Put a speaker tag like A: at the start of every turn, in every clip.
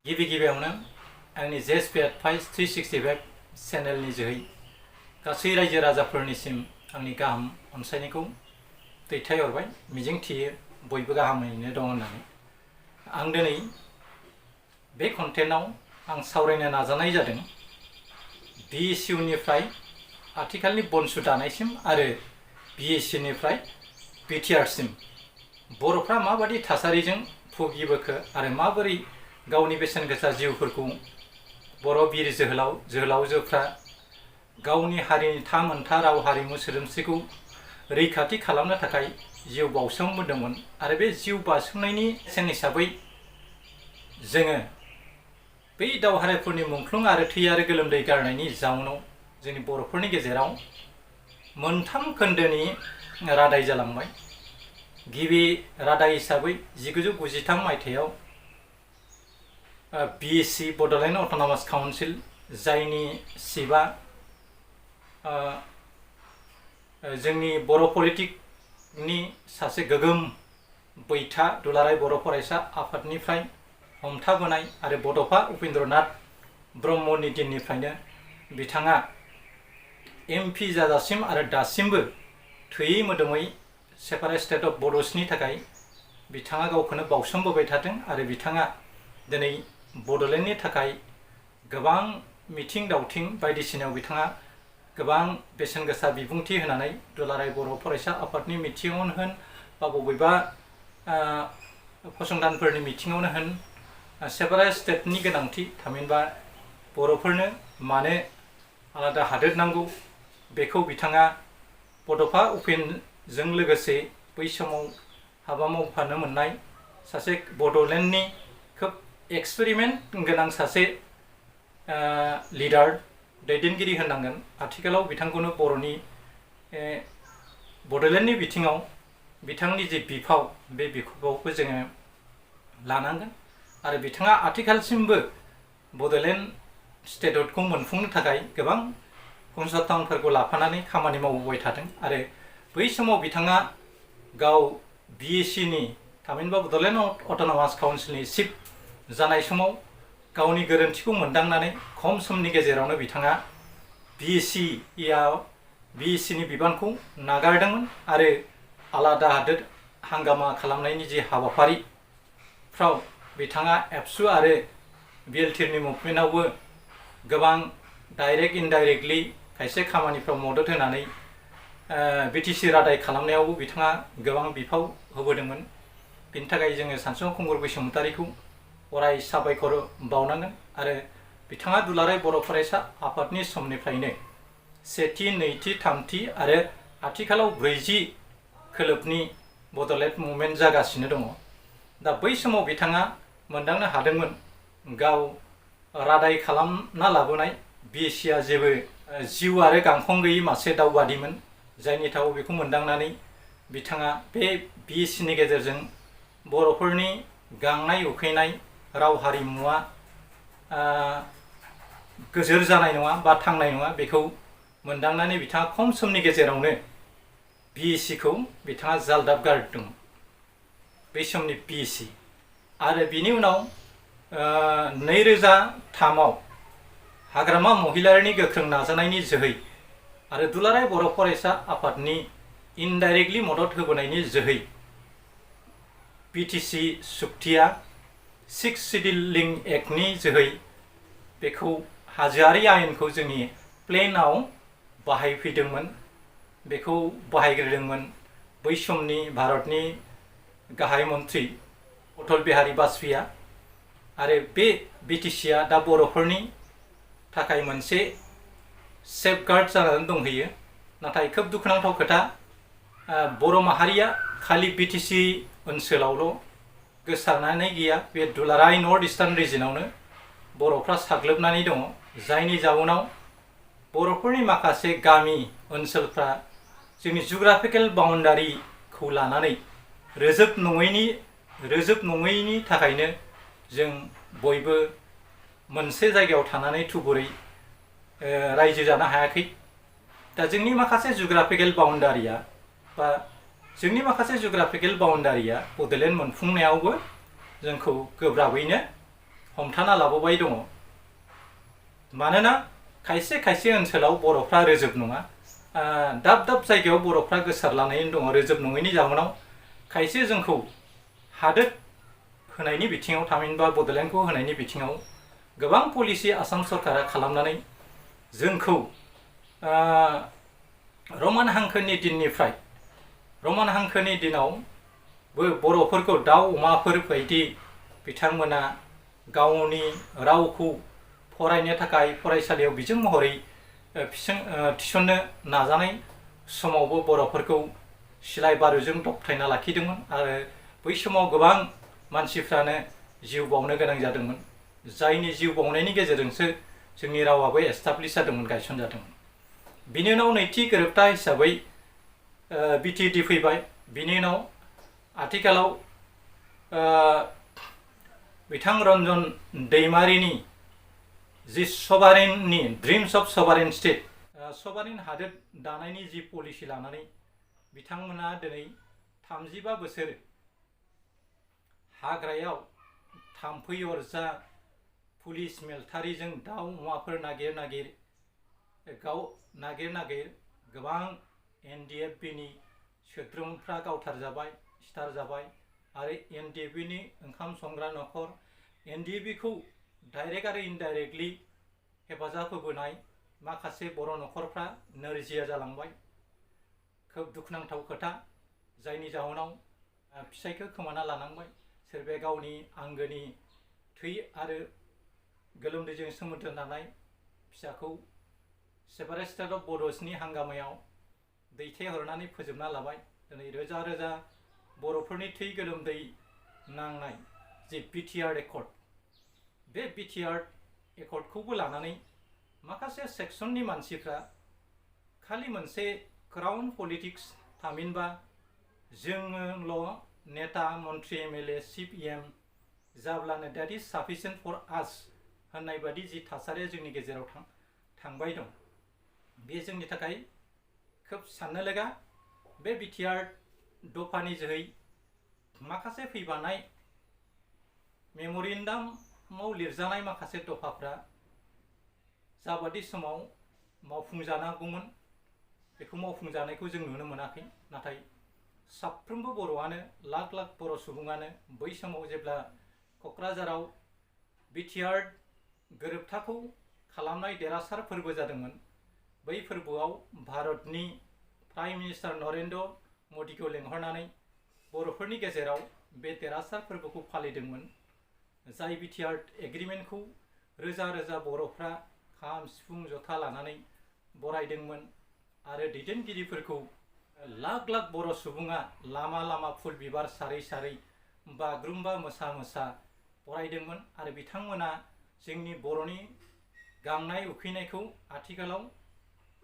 A: गिबियावनो आंनि जेसपेट 365 चेनेलनि जोहै गासै रायजो राजाफोरनिसिम आंनि गाहाम अनसायनायखौ दैथायहरबाय। मिजिंथियो बयबो गाहामैनो दं होननानै। आं दिनै बे कन्टेन्टआव आं सावरायनो नाजानाय जादों BSUनिफ्राय आथिखालनि बनसु दानायसिम आरो BSCनिफ्राय BTRसिम बर'फ्रा माबादि थासारिजों भुगिबोखो आरो माबोरै गावनि बेसेन गोसा जिउफोरखौ बर' बिर जोहोलावजोफ्रा गावनि हारिनि थामोनथा राव हारिमु सोदोमस्रिखौ रैखाथि खालामनो थाखाय जिउ बाउसोमबोदोंमोन आरो बे जिउ बाउसोमनायनि बेसेन हिसाबै जोङो बै दावहारुफोरनि मुंख्लं आरो थै आरो गोलोमदै गारनायनि जाउनाव जोंनि बर'फोरनि गेजेराव मोनथाम खोन्दोनि रादाय जालांबाय। गिबि रादाय हिसाबै 1993 मायथाइयाव BSC बड'लेण्ड अट'नमास काउन्सिल जायनि सिफआ जोंनि बर' पलिटिकनि सासे गोगोम बैथा दुलाराय बर' फरायसा आफादनिफ्राय हमथाबोनाय आरो बड'फा उपेन्द्रनाथ ब्रह्मनि दिननिफ्रायनो बिथाङा MP जाजासिम आरो दासिमबो थैयै मोदोमै सेपारेट स्टेट अफ बड'सनि थाखाय बिथाङा गावखौनो बाउसोमबोबाय थादों आरो बिथाङा दिनै बड'लेण्डनि थाखाय गोबां मिथिं दावथिं बायदिसिनायाव बिथाङा गोबां बेसेन गोसा बिबुंथि होनानै दुलाराय बर' फरायसा आफादनि मिथिङावनो होन बा बबेबा फसंथानफोरनि मिथिङावनो होन सेपारेट स्टेटनि गोनांथि थामहिनबा बर'फोरनो मानो आलादा हादोर नांगौ बेखौ बिथाङा बड'फा उपेनजों लोगोसे बै समाव हाबा मावफानो मोननाय सासे बड'लेण्डनि खोब एक्सपेरिमेन्ट गोनां सासे लिडार दैदेनगिरि होननांगोन। आथिखालाव बिथांखौनो बर'नि बड'लेण्डनि बिथिङाव बिथांनि जे बिफाव बे बिफावखौ जोङो लानांगोन आरो बिथाङा आथिखालसिमबो बड'लेण्ड स्टेटखौ मोनफुंनो थाखाय गोबां फसंथानफोरखौ लाफानानै खामानि मावबोबाय थादों आरो बै समाव बिथाङा गाव BSCनि थामहिनबा बड'लेण्ड अट'नमास काउन्सिलनि चिफ जानाय समाव गावनि गोरोन्थिखौ मोनदांनानै खम समनि गेजेरावनो बिथाङा BSCनि बिबानखौ नागारदोंमोन आरो आलादा हादोर हांगामा खालामनायनि जे हाबाफारिफ्राव बिथाङा एबसु आरो BLTनि मुभमेन्टआवबो गोबां डाइरेक्ट इनडाइरेक्टलि खायसे खामानिफ्राव मदद होनानै BTC रादाय खालामनायावबो बिथाङा गोबां बिफाव होबोदोंमोन। बेनि थाखाय जोङो सानसुमा खुंगुर बसुमतारीखौ अराय साबायखर बावनांगोन आरो बिथाङा दुलाराय बर' फरायसा आफादनि समनिफ्रायनो सेथि नैथि थामथि आरो आथिखालाव 40 खोलोबनि बड'लेण्ड मुभमेन्ट जागासिनो दङ। दा बै समाव बिथाङा मोनदांनो हादोंमोन गाव रादाय खालामना लाबोनाय BSCआ जेबो जिउ आरो गांखं गैयै मासे दावबादिमोन जायनि थाखाय बेखौ मोनदांनानै बिथाङा बे BSCनि गेजेरजों बर'फोरनि गांनाय उखैनाय राव हारिमुआ गोजोर जानाय नङा बा थांनाय नङा बेखौ मोनदांनानै बिथाङा खम समनि गेजेरावनो BSCखौ बिथाङा जालदाब गारदों बै समनि BSC आरो बिनि उनाव 2003आव हाग्रामा महिलारिनि गोख्रों नाजानायनि जोहै आरो दुलाराय बर' फरायसा आफादनि इनडाइरेक्टलि मदद होबोनायनि जोहै BTC सुक्तिया 6 शेड्युलिं एक्टनि जोहै बेखौ हाजोआरि आयेनखौ जोंनि प्लेनाव बाहायफैदोंमोन। बेखौ बाहायग्रोदोंमोन बै समनि भारतनि गाहाय मन्त्रि अटल बिहारी वाजपेयीआ आरो बे BTCआ दा बर'फोरनि थाखाय मोनसे सेफगार्ड जानानै दंहैयो। नाथाय खोब दुखुनांथाव खोथा बर' माहारिया खालि BTC ओनसोलावल' गोसारनानै गैया, बे दुलाराय नर्थ इस्टार्न रिजनावनो बर'फ्रा साग्लोबनानै दङ जायनि जाउनाव बर'फोरनि माखासे गामि ओनसोलफ्रा जोंनि जिअग्राफिकेल बाउन्डारिखौ लानानै रोजोब नङैनि थाखायनो जों बयबो मोनसे जायगायाव थानानै थुबुरै रायजो जानो हायाखै। दा जोंनि माखासे जिअग्राफिकेल बाउन्डारिया बड'लेण्ड मोनफुंनायावबो जोंखौ गोब्राबैनो हमथाना लाबोबाय दङ। मानोना खायसे खायसे ओनसोलाव बर'फ्रा रोजोब नङा, दाब दाब जायगायाव बर'फ्रा गोसारलानानै दङ। रोजोब नङैनि जाहोनाव खायसे जोंखौ हादोर होनायनि बिथिङाव, थामहिनबा बड'लेण्डखौ होनायनि बिथिङाव गोबां पलिसि आसाम सरकारा खालामनानै जोंखौ रमान हांखोनि दिननिफ्राय, रमान हांखोनि दिनावबो बर'फोरखौ दाउ अमाफोर बायदि बिथांमोना गावनि रावखौ फरायनो थाखाय फरायसालियाव बिजों महरै थिसननो नाजानाय समावबो बर'फोरखौ सिलाइ बारुजों दबथायना लाखिदोंमोन आरो बै समाव गोबां मानसिफ्रानो जिउ बावनो गोनां जादोंमोन, जायनि जिउ बावनायनि गेजेरजोंसो जोंनि रावाबो एस्टाब्लिश जादोंमोन, गायसनजादोंमोन। बिनि उनाव नैथि गोरोबथा हिसाबै बिटिएडि फैबाय। बिनि उनाव आथिखालाव बिथां रन्जन दैमारिनि जि सभारेननि ड्रिम्स अफ सभारेन स्टेट, सभारेन हादोर दानायनि जि पलिसि लानानै बिथांमोना दिनै 35 बोसोर हाग्रायाव थाम्फै अरजा पुलिस मिलिटारिजों दाउ अमाफोर नागिर नागिर गोबां NDFBनि सोद्रोमफ्रा गावथारजाबाय, सिथारजाबाय आरो NDFBनि ओंखाम संग्रा न'खर, NDFBखौ डाइरेक्ट आरो इनडाइरेक्टलि हेफाजाब होबोनाय माखासे बर' न'खरफ्रा नोरजिया जालांबाय। खोब दुखुनांथाव खोथा, जायनि जाहोनाव फिसायखौ खोमाना लानांबाय, सोरबाया गावनि आंगोनि थै आरो गोलोमदैजों सोमोन्दो थानाय फिसाखौ सेपारेटेड अफ बड'सनि हांगामायाव दैथायहरनानै फोजोबना लाबाय। दिनै रोजा रोजा बर'फोरनि थै गोलोमदै नांनाय जे बिटिआर एकर्ड, बे बिटिआर एकर्डखौबो लानानै माखासे सेक्सननि मानसिफ्रा खालि मोनसे क्राउन पलिटिक्स, थामहिनबा जोङोल' नेता मन्त्रि MLA चिफ EM जाब्लानो द्याट इज साफिसियेन्ट फर आस होननाय बादि जि थासारिया जोंनि गेजेराव थांबाय दं, बे जोंनि थाखाय खोब साननो लागा। बे बिटिआर दफानि जोहै माखासे फैबानाय मेम'रेन्डामाव लिरजानाय माखासे दफाफ्रा जाबादि समाव मावफुंजानांगौमोन बेखौ मावफुंजानायखौ जों नुनो मोनाखै। नाथाय साफ्रोमबो बर'आनो, लाख लाख बर' सुबुङानो बै समाव जेब्ला क'क्राझाराव बिटिआर गोरोबथाखौ खालामनाय देरहासार फोरबो जादोंमोन, बै फोरबोआव भारतनि प्राइम मिनिस्टार नरेन्द्र मदिखौ लेंहरनानै बर'फोरनि गेजेराव बे देरहासार फोरबोखौ फालिदोंमोन, जाय बिटिआर एग्रिमेन्टखौ रोजा रोजा बर'फ्रा खाम सिफुं जथा लानानै बरायदोंमोन आरो दैदेनगिरिफोरखौ लाख लाख बर' सुबुङा लामा लामा फुल बिबार सारै सारै बागुरुम्बा मोसा मोसा बरायदोंमोन आरो बिथांमोना जोंनि बर'नि गांनाय उखैनायखौ आथिखालाव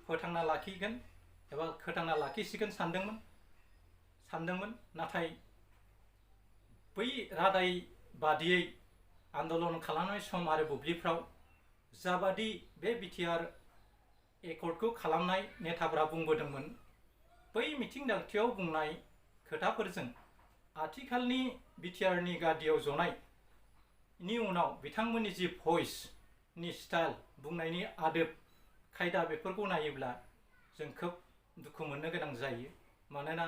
A: फोथांना लाखिगोन एबा फोथांना लाखिसिगोन सानदोंमोन। नाथाय बै रादाय बादियै आन्दलन खालामनाय सम आरो बुब्लिफ्राव जाबादि बे बिटिआर एकर्डखौ खालामनाय नेताफ्रा बुंबोदोंमोन, बै मिथिं दावथियाव बुंनाय खोथाफोरजों आथिखालनि बिटिआरनि गादियाव जनायनि उनाव बिथांमोननि जि भइसनि स्टाइल, बुंनायनि आदब खायदा, बेफोरखौ नायोब्ला जों खोब दुखु मोननो गोनां जायो। मानोना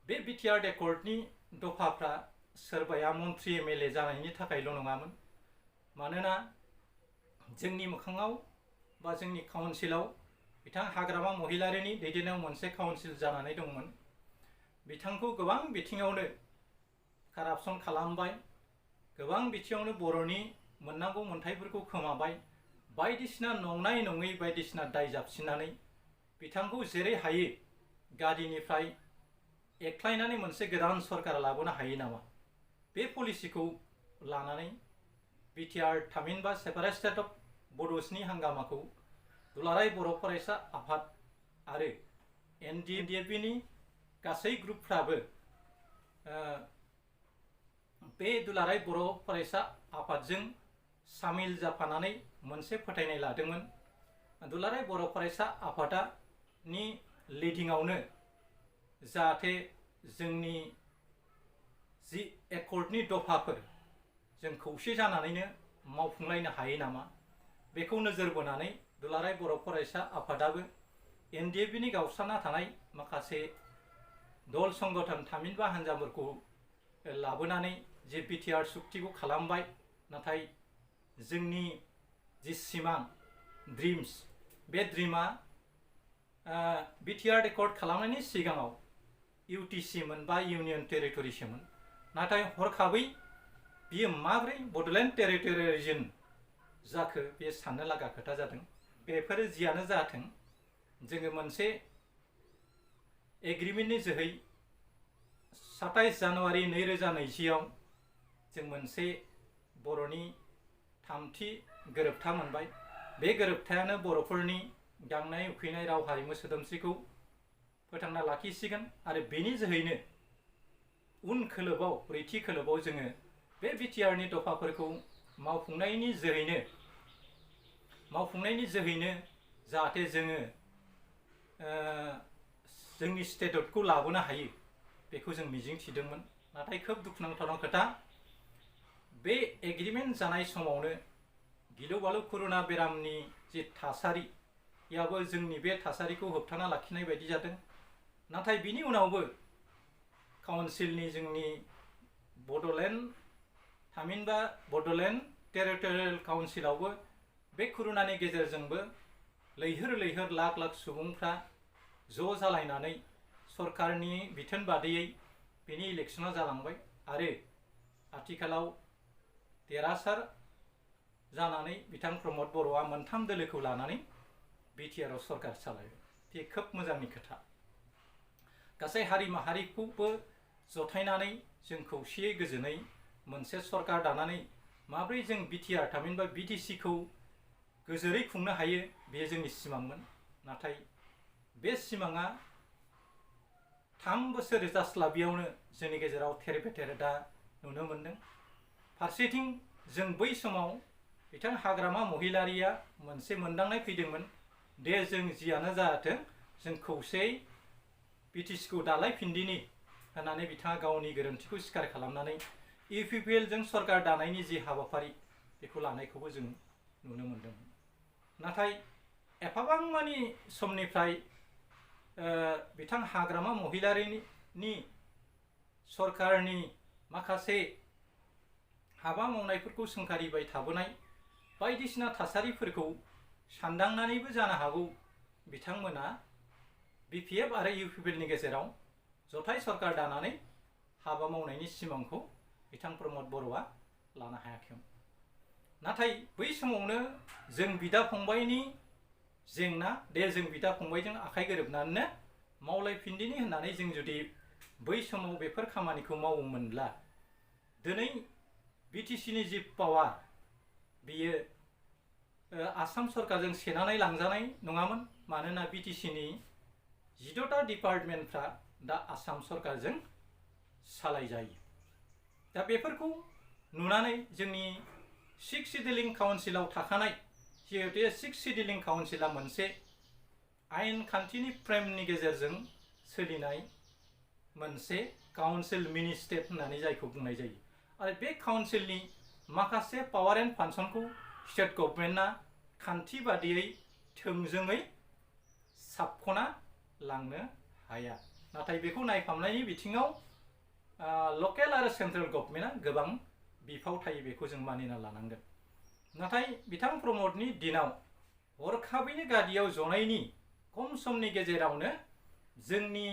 A: बे बिटिआर एकर्डनि दफाफ्रा सोरबाया मन्त्रि MLA जानायनि थाखायल' नङामोन, मानोना जोंनि मोखाङाव बा जोंनि काउन्सिलाव बिथां हाग्रामा महिलारिनि दैदेननायाव मोनसे काउन्सिल जानानै दंमोन। बिथांखौ गोबां बिथिङावनो कारापसन खालामबाय, गोबां बिथिङावनो बर'नि मोननांगौ मोन्थाइफोरखौ खोमाबाय, बायदिसिना नंनाय नङै बायदिसिना दाय जाबसिननानै बिथांखौ जेरै हायो गादिनिफ्राय एख्लायनानै मोनसे गोदान सरकार लाबोनो हायो नामा, बे पलिसिखौ लानानै बिटिआर थामहिनबा सेपारेटेड अफ बड'सनि हांगामाखौ दुलाराय बर' फरायसा आफाद आरो NDFBनि गासै ग्रुपफ्राबो बे दुलाराय बर' फरायसा आफादजों सामिल जाफानानै मोनसे फोथायनाय लादोंमोन, दुलाराय बर' फरायसा आफादनि लिडिंआवनो जाहाथे जोंनि जि एकर्डनि दफाफोर जों खौसे जानानैनो मावफुंलायनो हायो नामा बेखौ नोजोर बोनानै दुलाराय बर' फरायसा आफादाबो NDFB गावस्राना थानाय माखासे दल संगठन थामहिनबा हान्जाफोरखौ लाबोनानै जे बिटिआर सुक्तिखौ खालामबाय। नाथाय जोंनि जि सिमां ड्रिम्स बे ड्रिमा बिटिआर रेकर्ड खालामनायनि सिगाङाव UTC मोन बा इउनियन टेरिटरिसोमोन। नाथाय हरखाबै बियो माब्रै बड'लेण्ड टेरिटरिजों जाखो बे साननो लागा खोथा जादों। बेफोरो जियानो जाथों जोङो मोनसे एग्रिमेन्टनि जोहै 27 जानुवारि 2020 जों मोनसे बर'नि थामथि गोरोबथा मोनबाय। बे गोरोबथायानो बर'फोरनि गांनाय उखैनाय राव हारिमु सोदोमस्रिखौ फोथांना लाखिसिगोन आरो बेनि जोहैनो उन खोलोबाव ब्रैथि खोलोबाव जोङो बे बिटिआरनि दफाफोरखौ मावफुंनायनि जोहैनो जाहाथे जोङो जोंनि स्टेटुटखौ लाबोनो हायो बेखौ जों मिजिं थिदोंमोन। नाथाय खोब दुखुनांथाव खोथा बे एग्रिमेन्ट जानाय समावनो गिलु बालु करुना बेरामनि जि थासारियाबो जोंनि बे थासारिखौ होबथाना लाखिनाय बायदि जादों। नाथाय बिनि उनावबो काउन्सिलनि जोंनि बड'लेण्ड थामहिनबा बड'लेण्ड टेरिटरियेल काउन्सिलावबो बे करुनानि गेजेरजोंबो लैहोर लैहोर लाख लाख सुबुंफ्रा ज' जालायनानै सरकारनि बिथोन बादियै बेनि इलेक्सना जालांबाय आरो आथिखालाव देरहासार जानानै बिथां प्रमद बर'आ मोनथाम दोलोखौ लानानै बिटिआरआव सरकार सालायबाय। बे खोब मोजांनि खोथा। गासै हारि माहारिखौबो जथायनानै जों खौसेयै गोजोनै मोनसे सरकार दानानै माब्रै जों बिटिआर थामहिनबा BTCखौ गोजोरै खुंनो हायो बे जोंनि सिमांमोन। नाथाय बे सिमाङा 3 बोसोर जास्लाबियावनो जोंनि गेजेराव थेर बेथेर दा नुनो मोनदों। फारसेथिं जों बै समाव बिथां हाग्रामा महिलारिया मोनसे मोनदांनाय फैदोंमोन दे जों जियानो जाथों जों खौसेयै BTCखौ दालायफिनदिनि होननानै बिथाङा गावनि गोरोन्थिखौ स्वीकार खालामनानै UPPLजों सरकार दानायनि जि हाबाफारि बेखौ लानायखौबो जों नुनो मोनदोंमोन। नाथाय एफाबां मानि समनिफ्राय बिथां हाग्रामा महिलारिनि सरकारनि माखासे हाबा मावनायफोरखौ सोंखारिबाय थाबोनाय बायदिसिना थासारिफोरखौ सानदांनानैबो जानो हागौ बिथांमोना BPF आरो UPPLनि गेजेराव जथाय सरकार दानानै हाबा मावनायनि सिमांखौ बिथां प्रमद बर'आ लानो हायाखैमोन। नाथाय बै समावनो जों बिदा फंबायनि जेंना दे जों बिदा फंबायजों आखाइ गोरोबनानैनो मावलायफिनदिनि होननानै जों जुदि बै समाव बेफोर खामानिखौ मावोमोनब्ला दिनै BTCनि जि पावार बियो आसाम सरकारजों सेनानै लांजानाय नङामोन। मानोना BTCनि 14टा डिपार्टमेन्टफ्रा दा आसाम सरकारजों सालायजायो। दा बेफोरखौ नुनानै जोंनि 6 सिडिलिं काउन्सिलाव थाखानाय जिहेतु 6 सिडिलिं काउन्सिला मोनसे आयेन खान्थिनि फ्रेमनि गेजेरजों सोलिनाय मोनसे काउन्सिल मिनि स्टेट होननानै जायखौ बुंनाय जायो आरो बे काउन्सिलनि माखासे पावार एन्ड फांसनखौ स्टेट गभर्नमेन्टआ खान्थि बादियै थोंजोङै साबख'ना लांनो हाया। नाथाय बेखौ नायफामनायनि बिथिङाव लकेल आरो सेन्ट्रेल गभर्नमेन्टआ गोबां बिफाव थायो बेखौ जों मानिना लानांगोन। नाथाय बिथां प्रमदनि दिनाव हरखाबैनो गादियाव जनायनि खम समनि गेजेरावनो जोंनि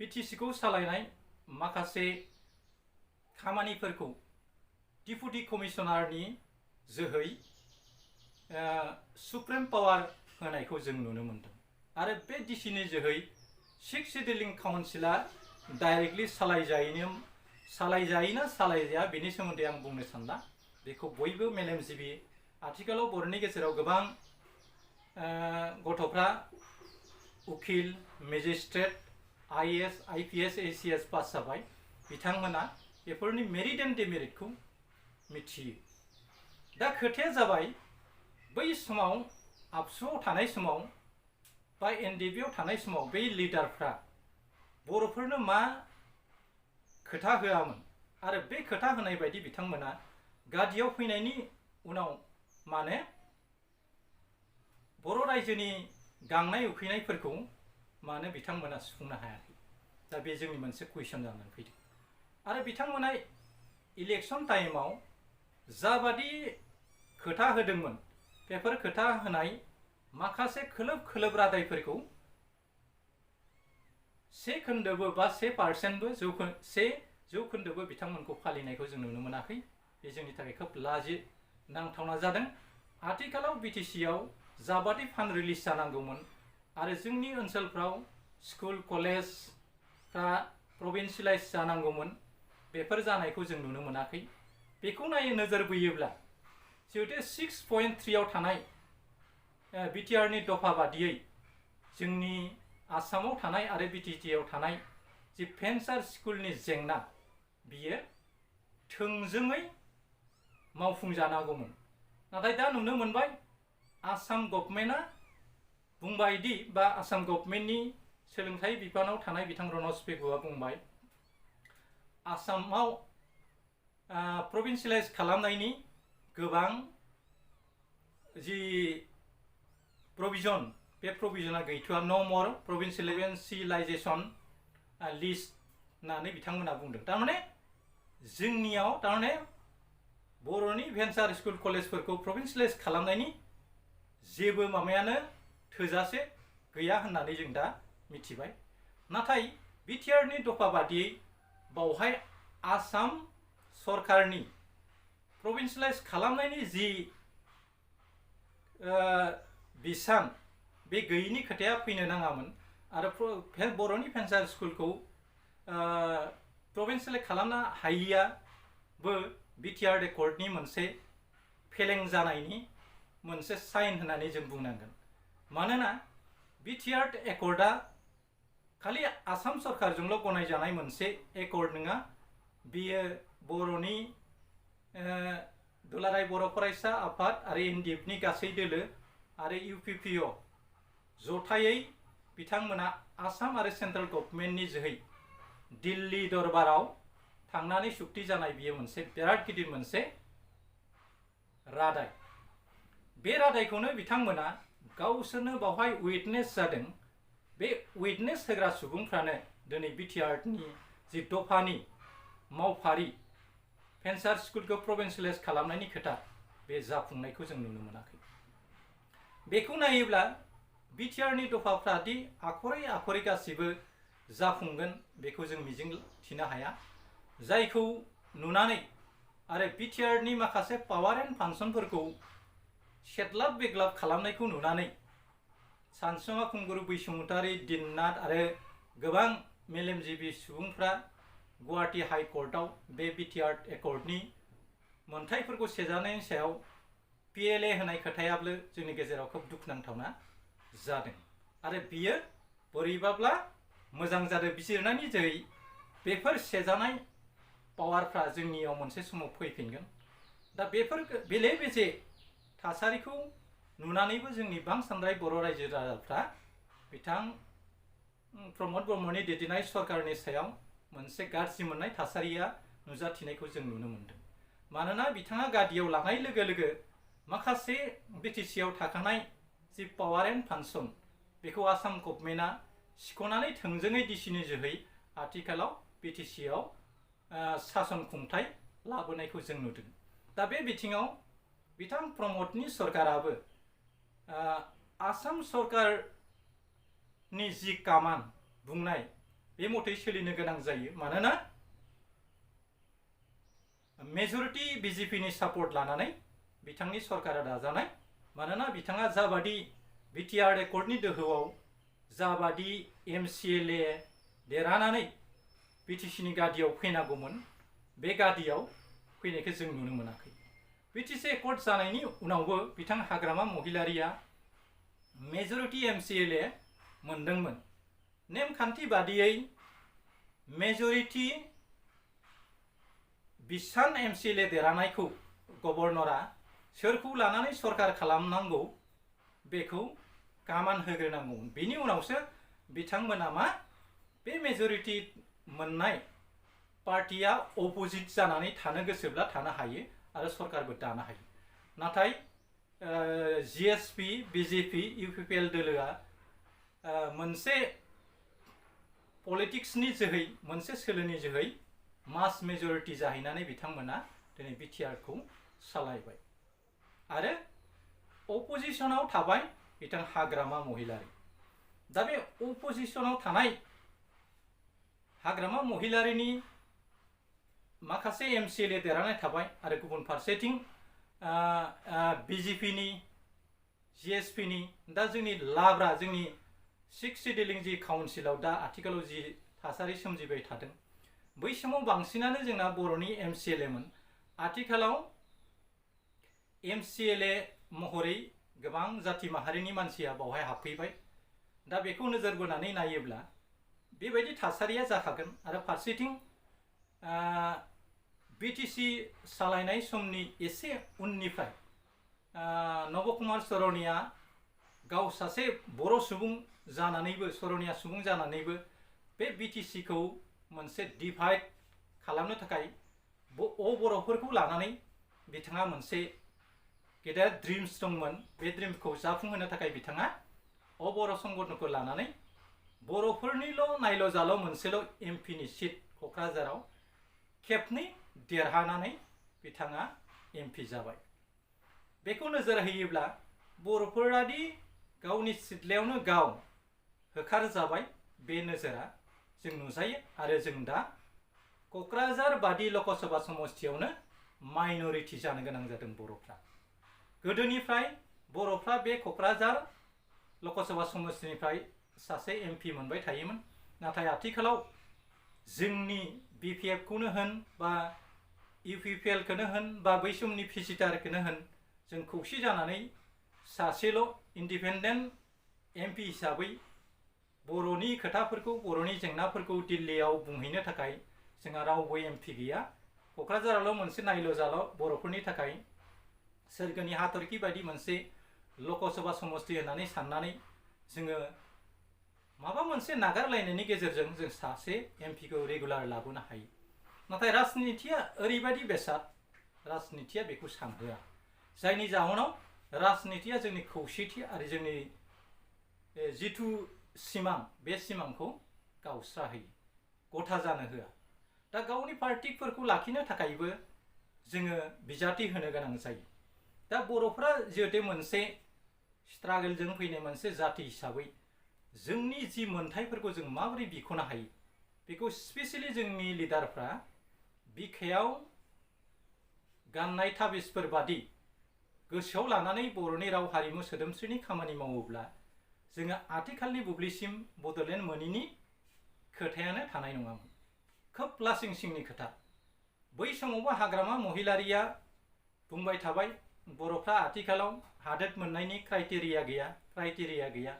A: BTCखौ सालायनाय माखासे खामानिफोरखौ डिपुटि कमिशनारनि जोहै सुप्रिम पावार होनायखौ जों नुनो मोनदों आरो बे डिसिनि जोहै 6 सिडिलिं काउन्सिला डाइरेक्टलि सालायजायोना सालायजाया बेनि सोमोन्दै आं बुंनो सानला। बेखौ बयबो मेलेमजिबि आथिखालाव बर'नि गेजेराव गोबां गथ'फ्रा उकिल magistrate IAS IPS ACS pass जाबाय। बिथांमोना बेफोरनि मेरिट एन्ड डिमेरिटखौ मिथियो। दा खोथाया जाबाय बै समाव आबसुआव थानाय समाव बा NDBआव थानाय समाव बै लिडारफ्रा बर'फोरनो मा खोथा होआमोन आरो बे खोथा होनाय बायदि बिथांमोना गादियाव फैनायनि उनाव माने बर' रायजोनि गांनाय उखैनायफोरखौ मानो बिथांमोना सुफुंनो हायाखै। दा बे जोंनि मोनसे कुइसन जानानै फैदों। आरो बिथांमोना इलेक्सन टाइमाव जाबादि खोथा होदोंमोन बेफोर खोथा होनाय माखासे खोलोब खोलोब रादायफोरखौ 1% बा 1% 1% बिथांमोनखौ फालिनायखौ जों नुनो मोनाखै। बे जोंनि थाखाय खोब लाजिनांथावना जादों। आथिखालाव बिटिसिआव जाबादि फान्ड रिलिज जानांगौमोन आरो जोंनि ओनसोलफ्राव स्कुल कलेजफ्रा प्रभिन्सियेलाइज जानांगौमोन बेफोर जानायखौ जों नुनो मोनाखै। बेखौ नोजोर बोयोब्ला जिहेतु 6.3 आव थानाय बिटिआरनि दफा बादियै जोंनि आसामाव थानाय आरो बिटिसिआव थानाय जि भेन्सार स्कुलनि जेंना बियो थोंजोङै मावफुंजानांगौमोन। नाथाय दा नुनो मोनबाय आसाम गभर्नमेन्टआ बुंबायदि बा आसाम गभर्नमेन्टनि सोलोंथाइ बिफानाव थानाय बिथां रनज पेगुआ बुंबाय आसामाव प्रभिन्सियेलाइज खालामनायनि गोबां जि प्रभिजन बे प्रभिजना गैथ'आ। नो मर प्रभिन्सियेलाइजेसन लिस्ट होननानै बिथांमोना बुंदों। थारमाने जोंनियाव थारमाने बर'नि भेन्सार स्कुल कलेजफोरखौ प्रभिन्सियेलाइज खालामनायनि जेबो माबायानो थोजासे गैया होननानै जों दा मिथिबाय। नाथाय बिटिआरनि दफा बादियै बावहाय आसाम सरकारनि प्रभिन्सियेलाइज खालामनायनि जि बिसान बे गैयिनि खोथाया फैनो नाङामोन। आरो बर'नि भेन्सार स्कुलखौ प्रभिन्सियेलाइज खालामनो हायियाबो बिटिआर एकर्डनि मोनसे फेलें जानायनि मोनसे साइन होननानै जों बुंनांगोन। मानोना बिटिआर एकर्डआ खालि आसाम सरकारजोंल' गनायजानाय मोनसे एकर्ड नङा। बियो बर'नि दुलाराय बर' फरायसा आफाद आरो एनडिएफनि गासै दोलो आरो इउपिपिअ जथायै बिथांमोना आसाम आरो सेन्ट्रेल गभर्नमेन्टनि जोहै दिल्ली दरबाराव थांनानै सुक्ति जानाय बियो मोनसे बिराद गिदिर मोनसे रादाय। बे रादायखौनो बिथांमोना गावसोरनो बावहाय उइटनेस जादों। बे उइटनेस होग्रा सुबुंफ्रानो दिनै बिटिआरनि जि दफानि मावफारि भेन्सार स्कुलखौ प्रभिन्सियेलाइज खालामनायनि खोथा बे जाफुंनायखौ जों नुनो मोनाखै। बेखौ नायोब्ला बिटिआरनि दफाफ्रादि आखरै आखरै गासिबो जाफुंगोन बेखौ जों मिजिं थिनो हाया। जायखौ नुनानै आरो बिटिआरनि माखासे पावार एन्ड फांसनफोरखौ सेदलाब बेग्लाब खालामनायखौ नुनानै सानसुमा खुंगुरु बैसुमुतारि दिननाथ आरो गोबां मेलेमजिबि सुबुंफ्रा गुवाहाटी हाइकर्टआव बे बिटिआर एकर्डनि मोनथायफोरखौ सेजानायनि सायाव पिएलए होनाय खोथायाबो जोंनि गेजेराव खोब दुखुनांथावना जादों। आरो बियो बोरैबाब्ला मोजां जादों बिजिरनायनि जोहै बेफोर सेजानाय पावारफ्रा जोंनियाव मोनसे समाव फैफिनगोन। दा बेफोर बेले बेजे थासारिखौ नुनानैबो जोंनि बांसानद्राय बर' रायजो राजाफ्रा बिथां प्रमद ब्रह्मनि दैदेननाय सरकारनि सायाव मोनसे गाज्रि मोननाय थासारिया नुजाथिनायखौ जों नुनो मोनदों। मानोना बिथाङा गादियाव लानाय लोगो लोगो माखासे बिटिसिआव थाखानाय जि पावार एन्ड फांसन बेखौ आसाम गभर्नमेन्टआ सिख'नानै थोंजोङै डिसिनि जोहै आथिखालाव बिटिसिआव सासन खुंथाय लाबोनायखौ जों नुदों। दा बे बिथिङाव बिथां प्रमदनि सरकाराबो आसाम सरकारनि जि कामान बुंनाय बे मथै सोलिनो गोनां जायो। मानोना मेजरिटी बिजेपिनि सापर्ट लानानै बिथांनि सरकारा दाजानाय। मानोना बिथाङा जाबादि बिटिआर एकर्डनि दोहौआव जाबादि एमसिएलए देरहानानै बिटिसिनि गादियाव फैनांगौमोन बे गादियाव फैनायखौ जों नुनो मोनाखै। बिटिसि एकर्ड जानायनि उनावबो बिथां हाग्रामा महिलारिया मेजरिटी एमसिएलए मोनदोंमोन। नेमखान्थि बादियै मेजरिटी बिसान एमसिएलए देरहानायखौ गभर्नरा सोरखौ लानानै सरकार खालामनांगौ बेखौ कामान होग्रोनांगौमोन। बेनि उनावसो बिथांमोना मा बे मेजरिटी मोननाय पार्टिया अपोजिट जानानै थानो गोसोब्ला थानो हायो आरो सरकारबो दानो हायो। नाथाय जिएसपि, बिजेपि, इउपिपिएल दोलोआ मोनसे पलिटिक्सनि जोहै, मोनसे सोलोनि जोहै मास मेजरिटि जाहैनानै बिथांमोना दिनै बिटिआरखौ सालायबाय। आरो अपोजिशनाव थाबाय बिथां हाग्रामा महिलारी। दा बे अपोजिशनाव थानाय हाग्रामा महिलारीनि माखासे एमसिएलए देरहानाय थाबाय आरो गुबुन फारसेथिं बिजेपिनि, जिएसपिनि दा जोंनि लाब्रा, जोंनि 6 सिडिलिं जि काउन्सिलाव दा आथिखालाव जि थासारि सोमजिबाय थादों, बै समाव बांसिनानो जोंना बर'नि एमसिएलएमोन। आथिखालाव एमसिएलए महरै गोबां जाथि माहारिनि मानसिया बावहाय हाबफैबाय। दा बेखौ नोजोर बोनानै नायोब्ला बेबायदि थासारिया जाखागोन। आरो फारसेथिं बिटिसि सालायनाय समनि एसे उननिफ्राय नब कुमार सर'निया गाव सासे बर' सुबुं जानानैबो, सर'निया सुबुं जानानैबो बे बिटिसिखौ मोनसे डिभाइड खालामनो थाखाय बर'फोरखौ लानानै बिथाङा मोनसे गेदेर ड्रिम्स दंमोन। बे ड्रिमखौ जाफुंहोनो थाखाय बिथाङा बर' संगठनखौ लानानै बर'फोरनिल' नायल' जाल' मोनसेल' एमपिनि सिट क'क्राझाराव खेबनै देरहानानै बिथाङा एमपि जाबाय। बेखौ नोजोर होयोब्ला बर'फोरादि गावनि सिथ्लायावनो गाव होखारजाबाय, बे नोजोरा जों नुजायो। आरो जों दा क'क्राझार बादि लकसभा समस्तियावनो माइनरिटि जानो गोनां जादों बर'फ्रा। गोदोनिफ्राय बर'फ्रा बे क'क्राझार लकसभा समस्तिनिफ्राय सासे एमपि मोनबाय थायोमोन। नाथाय आथिखालाव जोंनि बिपिएफखौनो होन बा इउपिपिएलखौनो होन बा बै समनि भिजिटारखौनो होन, जों खौसे जानानै सासेल' इन्डिपेन्डेन्ट एमपि हिसाबै बर'नि खोथाफोरखौ, बर'नि जेंनाफोरखौ दिल्लीयाव बुंहैनो थाखाय जोंहा रावबो एमपि गैया। क'क्राझारावल' मोनसे नायल' जाल' बर'फोरनि थाखाय सोरगोनि हाथरखि बायदि मोनसे लकसभा समस्ति होननानै साननानै जोङो माबा मोनसे नागारलायनायनि गेजेरजों जों सासे एमपिखौ रेगुलार लाबोनो हायो। नाथाय राजनितिया ओरैबायदि बेसाद, राजनितिया बेखौ सानहोआ। जायनि जाहोनाव राजनितिया जोंनि खौसेथि आरो जोंनि जिथु सिमां, बे सिमांखौ गावस्राहोयो, गथा जानो होआ। दा गावनि पार्टिफोरखौ लाखिनो थाखायबो जोङो बिजाथि होनो गोनां जायो। दा बर'फ्रा जिहेतु मोनसे स्ट्रागोलजों फैनाय मोनसे जाथि हिसाबै जोंनि जि मोन्थाइफोरखौ जों माबोरै बिख'नो हायो, बेखौ स्पेसियेलि जोंनि लिडारफ्रा बिखायाव गाननाय थाबिसफोर बादि गोसोआव लानानै बर'नि राव हारिमु सोदोमस्रिनि खामानि मावोब्ला जोङो आथिखालनि बुब्लिसिम बड'लेण्ड मोनैनि खोथायानो थानाय नङामोन। खोब लासिं सिंनि खोथा। बै समावबो हाग्रामा महिलारिया बुंबाय थाबाय बर'फ्रा आथिखालाव हादोर मोननायनि क्राइटेरिया गैया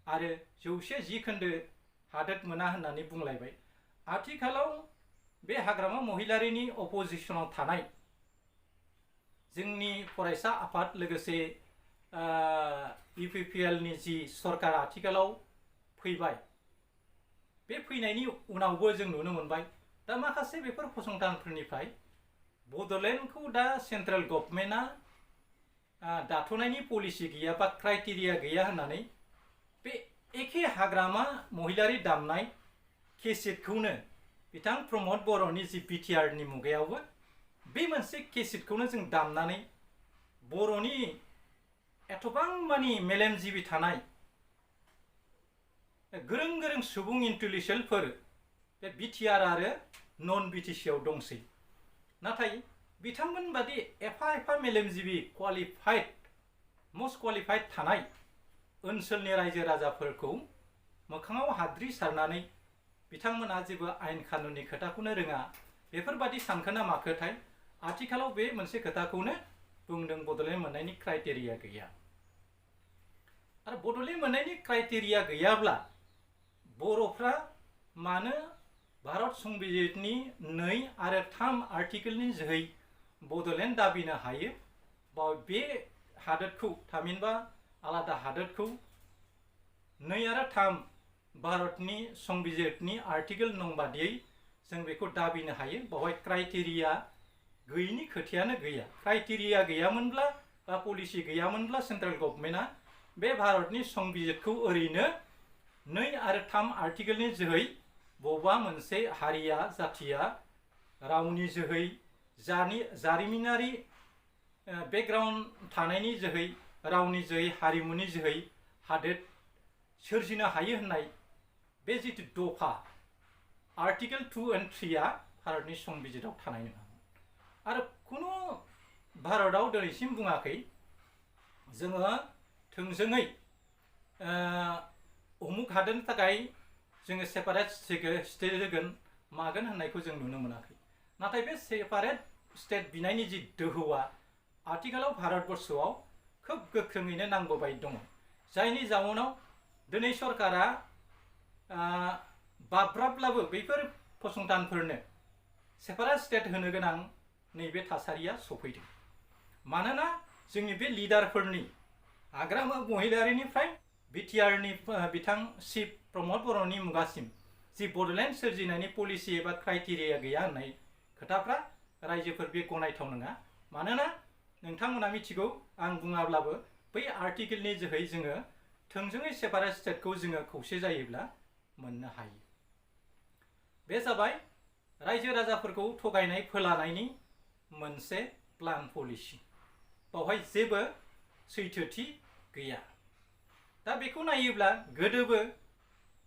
A: आरो 110 खोन्दो हादोर मोना होननानै बुंलायबाय। आथिखालाव बे हाग्रामा महिलारिनि अपोजिशनाव थानाय जोंनि फरायसा आफाद लोगोसे इउपिपिएलनि जि सरकार आथिखालाव फैबाय, बे फैनायनि उनावबो जों नुनो मोनबाय दा माखासे बेफोर फसंथानफोरनिफ्राय बड'लेण्डखौ दा सेन्ट्रेल गभर्नमेन्टआ दाथ'नायनि पलिसि गैया बा क्राइटेरिया गैया होननानै बे एखे हाग्रामा महिलारि दामनाय केसेटखौनो बिथां प्रमद बर'नि जि बिटिआरनि मुगायावबो बे मोनसे केसेटखौनो जों दामनानै बर'नि एथबां मानि मेलेमजिबि थानाय गोरों गोरों सुबुं इन्टेलेक्सुवेलफोर बे बिटिआर आरो नन बिटिसिआव दंसै। नाथाय बिथांमोन बादि एफा मेलेमजिबि मस्ट क्वालिफाइड थानाय ओनसोलनि रायजो राजाफोरखौ मोखाङाव हाद्रि सारनानै बिथांमोना जेबो आयेन कानुननि खोथाखौनो रोङा, बेफोरबादि सानखोना माखोथाय आथिखालाव बे मोनसे खोथाखौनो बुंदों बड'लेण्ड मोननायनि क्राइटेरिया गैया। आरो बड'लेण्ड मोननायनि क्राइटेरिया गैयाब्ला बर'फ्रा मानो भारत संबिजितनि 2 आरो 3 आर्टिकेलनि जोहै बड'लेण्ड दाबिनो हायो बा बे हादोरखौ थामहिनबा आलादा हादोरखौ 2 आरो 3 भारतनि संबिजितनि आर्टिकेल नं बादियै जों बेखौ दाबिनो हायो बेवहाय क्राइटेरिया गैयिनि खोथायानो गैया। क्राइटेरिया गैयामोनब्ला बा पलिसि गैयामोनब्ला सेन्ट्रेल गभर्नमेन्टआ बे भारतनि संबिजितखौ ओरैनो 2 आरो 3 आर्टिकेलनि जोहै बबेबा मोनसे हारिया जाथिया रावनि जोहै जारिमिनारि बेकग्राउन्ड थानायनि जोहै रावनि जोहै हारिमुनि जोहै हादोर सोरजिनो हायो होननाय बे जिथु दफा आर्टिकेल 2 and 3 आ भारतनि संबिजिताव थानाय नङामोन आरो खुनु भारतआव दिनैसिम बुङाखै जोङो थोंजोङै उमुक हादोरनि थाखाय जोङो सेपारेट स्टेट होगोन मागोन होननायखौ जों नुनो मोनाखै। नाथाय बे सेपारेट स्टेट बिनायनि जि दोहौआ आथिखालाव भारतबर्षआव खोब गोख्रोङैनो नांबोबाय दङ, जायनि जाउनाव दिनै सरकारा बाब्राबब्लाबो बैफोर फसंथानफोरनो सेपारेट स्टेट होनो गोनां नैबे थासारिया सफैदों। मानोना जोंनि बे लिडारफोरनि हाग्रामा महिलारिनिफ्राय बिटिआरनि बिथां शिव प्रमद बर'नि मुगासिम जि बड'लेण्ड सोरजिनायनि पलिसि एबा क्राइटेरिया गैया होननाय खोथाफ्रा रायजोफोर बे गनायथाव नङा। मानोना नोंथांमोना मिथिगौ आं बुङाब्लाबो बै आर्टिकेलनि जोहै जोङो थोंजोङै सेपारेट स्टेटखौ जोङो खौसे जायोब्ला मोननो हायो। बे जाबाय रायजो राजाफोरखौ थगायनाय फोलानायनि मोनसे प्लान पलिसि, बावहाय जेबो सैथोथि गैया। दा बेखौ नायोब्ला गोदोबो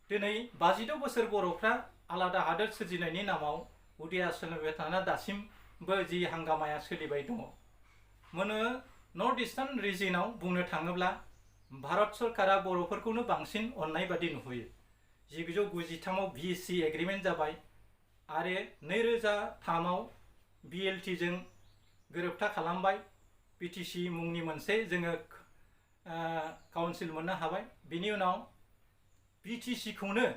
A: दिनै 52 बोसोर बर'फ्रा आलादा हादोर सोरजिनायनि नामाव उदिया सोलिबाय थाना दासिमबो जि हांगामाया सोलिबाय दङ। नर्थ इस्टार्न रिजनाव बुंनो थाङोब्ला भारत सरकारा बर'फोरखौनो बांसिन अननाय बादि नुहैयो। 1993 आव BSc एग्रिमेन्ट जाबाय आरो 2003 आव BLT जों गोरोबथा खालामबाय। BTC मुंनि मोनसे जोङो काउन्सिल मोननो हाबाय। बिनि उनाव BTC खौनो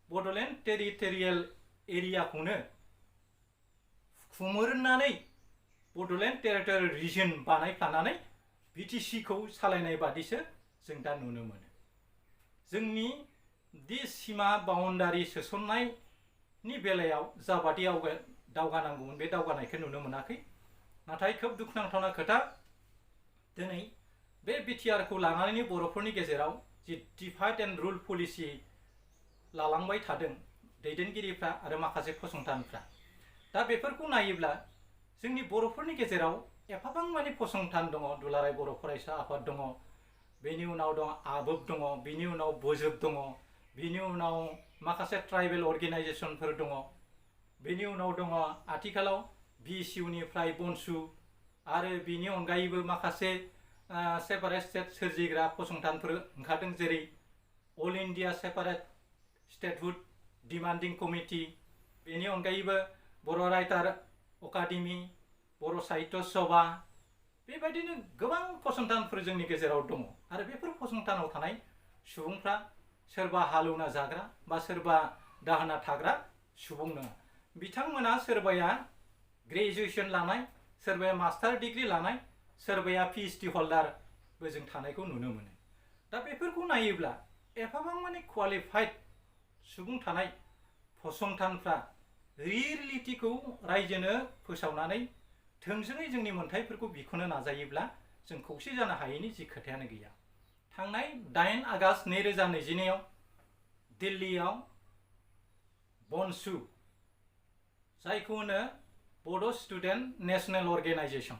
A: बड'लेण्ड टेरिटरियेल एरियाखौनो खुमोरनानै बड'लेण्ड टेरिटरियेल रिजन बानायफ्लानानै BTC खौ सालायनाय बादिसो जों दा नुनो मोनो। जोंनि दि सीमा बाउन्डारि सोसननायनि बेलायाव जाबादि दावगानांगौमोन बे दावगानायखौ नुनो मोनाखै। नाथाय खोब दुखुनांथावना खोथा, दिनै बे बिटिआरखौ लानानै बर'फोरनि गेजेराव जि डिभाइड एन्ड रुल पलिसि लालांबाय थादों दैदेनगिरिफ्रा आरो माखासे फसंथानफ्रा, दा बेफोरखौ नायोब्ला जोंनि बर'फोरनि गेजेराव एफाबां माने फसंथान दङ। दुलाराय बर' फरायसा आफाद दङ, बेनि उनाव दङ आबोब दङ, बेनि उनाव बोजोब दङ, बेनि उनाव माखासे ट्राइबेल अर्गेनाइजेसनफोर दङ, बेनि उनाव दङ आथिखालाव BSUनिफ्राय बनसु आरो बेनि अनगायैबो माखासे सेपारेट स्टेट सोरजिग्रा फसंथानफोर ओंखारदों, जेरै all India separate statehood demanding committee, बेनि अनगायैबो बर' राइटार अकाडेमि, बर' साहित्य सभा, बेबायदिनो गोबां फसंथानफोर जोंनि गेजेराव दङ। आरो बेफोर फसंथानाव थानाय सुबुंफ्रा सोरबा हालौना जाग्रा बा सोरबा दाहोना थाग्रा सुबुं नङा। बिथांमोना सोरबाया ग्रेजुएसन लानाय, सोरबाया मास्टार डिग्री लानाय, सोरबाया PhD हल्डारबो जों थानायखौ नुनो मोनो। दा बेफोरखौ नायोब्ला एफाबां माने क्वालिफाइड सुबुं थानाय फसंथानफ्रा रियेलिटिखौ रायजोनो फोसावनानै थोंजोङै जोंनि मोन्थाइफोरखौ बिख'नो नाजायोब्ला जों खौसे जानो हायैनि जि खोथायानो गैया। थांनाय 8 आगष्ट 2022 आव दिल्लीयाव बनसु, जायखौ होनो बड' स्टुडेन्ट नेशनेल अर्गेनाइजेसन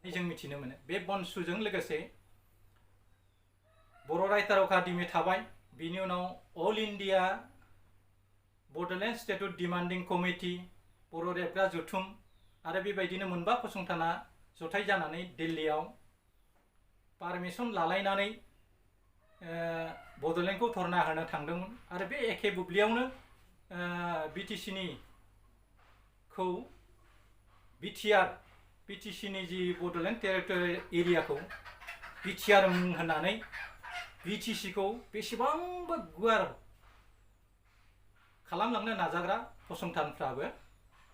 A: जों मिथिनो मोनो, बे बनसुजों लोगोसे बर' राइटार अकाडेमि थाबाय, बिनि उनाव all India Bodoland statehood demanding committee, Boro' रेबग्रा जथुम आरो बेबायदिनो मोनबा फसंथाना जथाय जानानै दिल्लीयाव पारमिसन लालायनानै बड'लेण्डखौ धरना होनो थांदोंमोन। आरो बे एखे बुब्लियावनो BTCनि जि बड'लेण्ड टेरिटरियेल एरियाखौ BTR मुं होनानै BTC खौ बेसेबांबा गुवार खालामलांनो नाजाग्रा फसंथानफ्राबो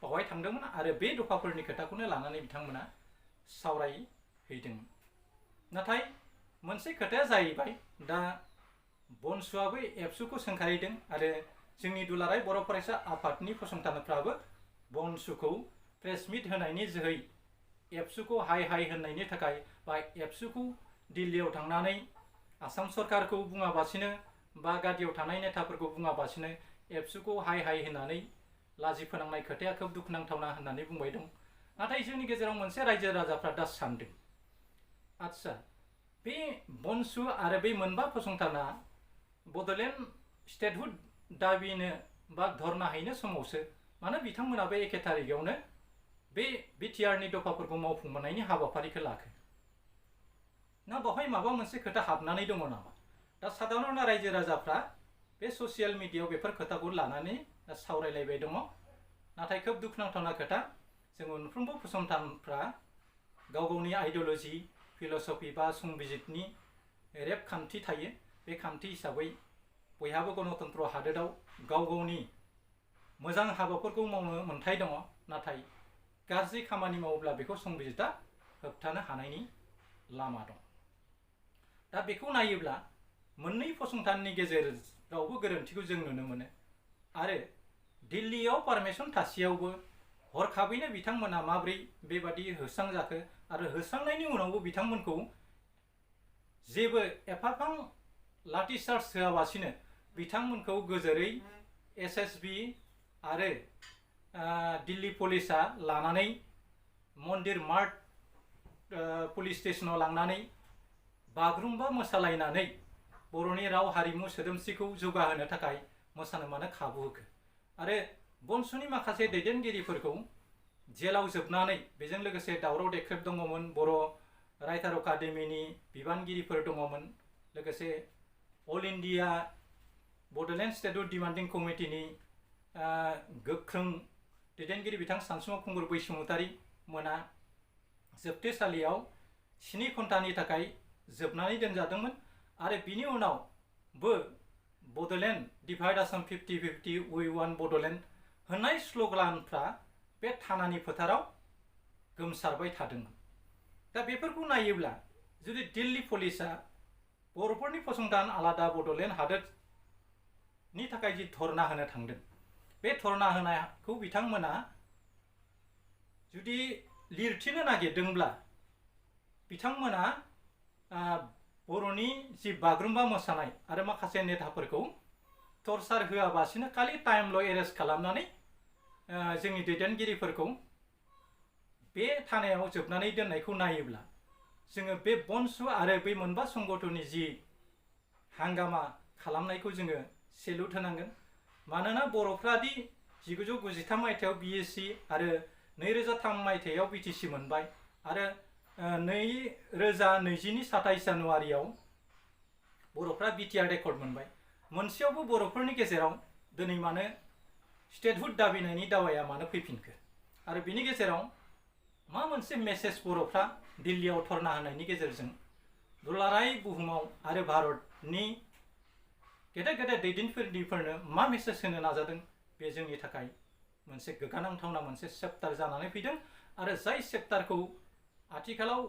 A: बावहाय थांदोंमोन आरो बे दफाफोरनि खोथाखौनो लानानै बिथांमोना सावरायहैदोंमोन। नाथाय मोनसे खोथाया जाहैबाय, दा बनसुआबो एबसुखौ सोंखारिदों आरो जोंनि दुलाराय बर' फरायसा आफादनि फसंथानफ्राबो बनसुखौ प्रेस मिट होनायनि जोहै एबसुखौ हाय हाय होननायनि थाखाय बा एबसुखौ दिल्लीयाव थांनानै आसाम सरकारखौ बुङाबासिनो बा गादियाव थानाय नेताफोरखौ बुङाबासिनो एबसुखौ हाय हाय होननानै लाजि फोनांनाय खोथाया खोब दुखुनांथावना होननानै बुंबाय दं। नाथाय जोंनि गेजेराव मोनसे रायजो राजाफ्रा दा सानदों, आच्छा बे बनसु आरो बे मोनबा फसंथाना बड'लेण्ड स्टेटहुड दाबिनो बा धरना हैनो समावसो मानो बिथांमोनाबो एखे थारिखआवनो बे बिटिआरनि दफाफोरखौ मावफुंबोनायनि हाबाफारिखौ लाखो ना बेवहाय माबा मोनसे खोथा हाबनानै दङ नामा? दा साधारन रायजो राजाफ्रा बे ससियेल मिडियायाव बेफोर खोथाखौ लानानै सावरायलायबाय दङ। नाथाय खोब दुखुनांथावना खोथा, जों मोनफ्रोमबो फसंथानफ्रा गाव गावनि आइडिय'लजि फिल'सफि बा संबिजितनि रेबखान्थि थायो। बे खान्थि हिसाबै बयहाबो गणतन्त्र हादोराव गाव गावनि मोजां हाबाफोरखौ मावनो मोन्थाय दङ। नाथाय गाज्रि खामानि मावोब्ला बेखौ संबिजिता होबथानो हानायनि लामा दं। दा बेखौ नायोब्ला मोननै फसंथाननि गेजेरावबो गोरोन्थिखौ जों नुनो मोनो आरो दिल्लीयाव पारमिसन थासेयावबो हरखाबैनो बिथांमोना माब्रै बेबादि होस्रांजाखो आरो होस्रांनायनि उनावबो बिथांमोनखौ जेबो एफाबां लाठिचार्ज होआबासिनो बिथांमोनखौ गोजोरै एसएसबि आरो दिल्ली पुलिसा लानानै मन्दिर मार्ट पुलिस स्टेशनाव लांनानै बागुरुम्बा मोसालायनानै बर'नि राव हारिमु सोदोमस्रिखौ जौगाहोनो थाखाय मोसानो मानो खाबु होखो आरो बनसुनि माखासे दैदेनगिरिफोरखौ जेलाव जोबनानै बेजों लोगोसे दावराव देख्रेब दङमोन। बर' राइटार एकाडेमिनि बिबानगिरिफोर दङमोन, लोगोसे अल इन्डिया बड'लेण्ड स्टेटहुड डिमान्डिं कमिटिनि गोख्रों दैदेनगिरि बिथां सानसुमा खुंगुर बैसुमुतारि मोना जोबथेसालियाव 7 घन्टानि थाखाय जोबनानै दोनजादोंमोन आरो बिनि उनावबो Bodoland divide Assam 50-50 we want Bodoland होननाय स्ल'गानफ्रा बे थानानि फोथाराव गोमसारबाय थादोंमोन। दा बेफोरखौ नायोब्ला जुदि दिल्ली पुलिसा बर'फोरनि फसंथान आलादा बड'लेण्ड हादोरनि थाखाय जि धरना होनो थांदों, बे धरना होनायखौ बिथांमोना जुदि लिरथिनो नागिरदोंब्ला बिथांमोना बर'नि जि बागुरुम्बा मोसानाय आरो माखासे नेताफोरखौ टर्चार होआबासिनो खालि टाइमल' एरेस्ट खालामनानै जोंनि दैदेनगिरिफोरखौ बे थानायाव जोबनानै दोननायखौ नायोब्ला जोङो बे बनसु आरो बै मोनबा संगठननि जि हांगामा खालामनायखौ जोङो सेलुट होनांगोन। मानोना बर'फ्रादि 1993 मायथाइयाव बिएससि आरो 2003 मायथाइयाव बिटिसि मोनबाय आरो 2020नि 27 जानुवारियाव बर'फ्रा बिटिआर रेकर्ड मोनबाय। मोनसेयावबो बर'फोरनि गेजेराव दिनै मानो स्टेटहुड दाबिनायनि दावाया मानो फैफिनखो आरो बिनि गेजेराव मा मोनसे मेसेज बर'फ्रा दिल्लीयाव धरना होनायनि गेजेरजों दुलाराय बुहुमाव आरो भारतनि गेदेर गेदेर दैदेनगिरिफोरनो मा मेसेज होनो नाजादों, बे जोंनि थाखाय मोनसे गोग्गानांथावना मोनसे चेप्टार जानानै फैदों आरो जाय चेप्टारखौ आथिखालाव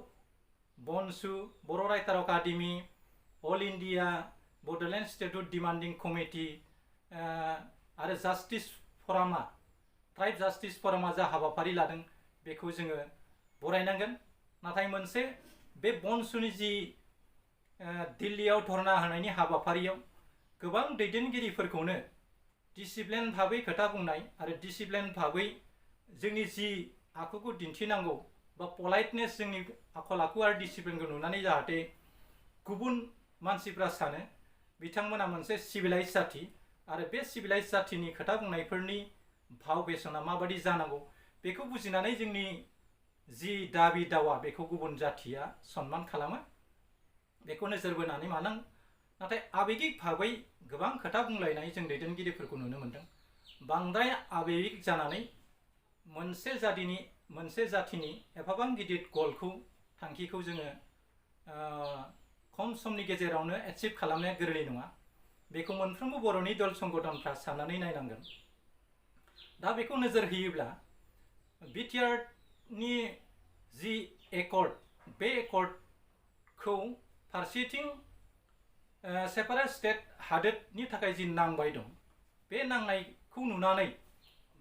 A: बनसु, Boro' writer academy, all India Bodoland statehood demanding committee आरो जास्टिस फरामा ट्राइब जास्टिस फरामा जा हाबाफारि लादों बेखौ जोङो बरायनांगोन। नाथाय मोनसे बे बनसुनि जि दिल्लीयाव धरना होनायनि हाबाफारियाव गोबां दैदेनगिरिफोरखौनो डिसिप्लिन भाबै खोथा बुंनाय आरो डिसिप्लिन भाबै जोंनि जि आखुखौ दिन्थिनांगौ बा पलाइटनेस जोंनि आखल आखु आरो डिसिप्लिनखौ नुनानै जाहाथे गुबुन मानसिफ्रा सानो बिथांमोना मोनसे सिभिलाइज जाथि आरो बे सिभिलाइज जाथिनि खोथा बुंनायफोरनि भाव बेसना माबादि जानांगौ बेखौ बुजिनानै जोंनि जि दाबि दावा बेखौ गुबुन जाथिया सनमान खालामो, बेखौ नोजोर बोनानै मानां। नाथाय आबेगिक भाबै गोबां खोथा बुंलायनाय जों दैदेनगिरिफोरखौ नुनो मोनदों। बांद्राय आबेगिक जानानै मोनसे जाथिनि एफाबां गिदिर गलखौ थांखिखौ जोङो खम समनि गेजेरावनो एचिभ खालामनाया गोरलै नङा। बेखौ मोनफ्रोमबो बर'नि दल संगठनफ्रा साननानै नायनांगोन। दा बेखौ नोजोर होयोब्ला बिटिआरनि जि एकर्ड, बे एकर्डखौ फारसेथिं सेपारेट स्टेट हादोरनि थाखाय जि नांबाय दं, बे नांनायखौ नुनानै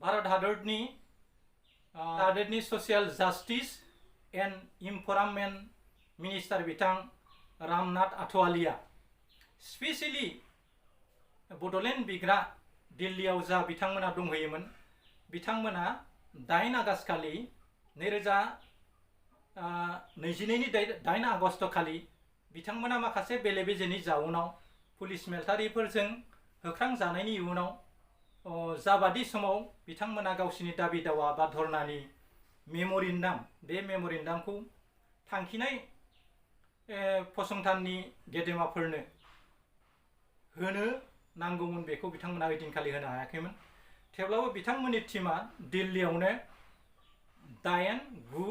A: भारत हादरनि ससियेल जास्टिस एन्ड इमपरामेन्ट मिनिस्टार बिथां रामनाथ आथवालिया स्पेसियेलि बड'लेण्ड बिग्रा दिल्लीयाव जा बिथांमोना दंहैयोमोन बिथांमोना 8 आगस्ट खालि 2022 8 आगस्ट खालि बिथांमोना माखासे बेले बेजेनि जाउनाव पुलिस मिलिटारिफोरजों होख्रांजानायनि उनाव जाबादि समाव बिथांमोना गावसिनि दाबि दावा बा धर्नानि मेम'रेन्डाम बे मेम'रेन्डामखौ थांखिनाय फसंथाननि गेदेमाफोरनो होनो नांगौमोन बेखौ बिथांमोना ओइदिनखालि होनो हायाखैमोन। थेवब्लाबो बिथांमोननि टीमा दिल्लीयावनो 8, 9,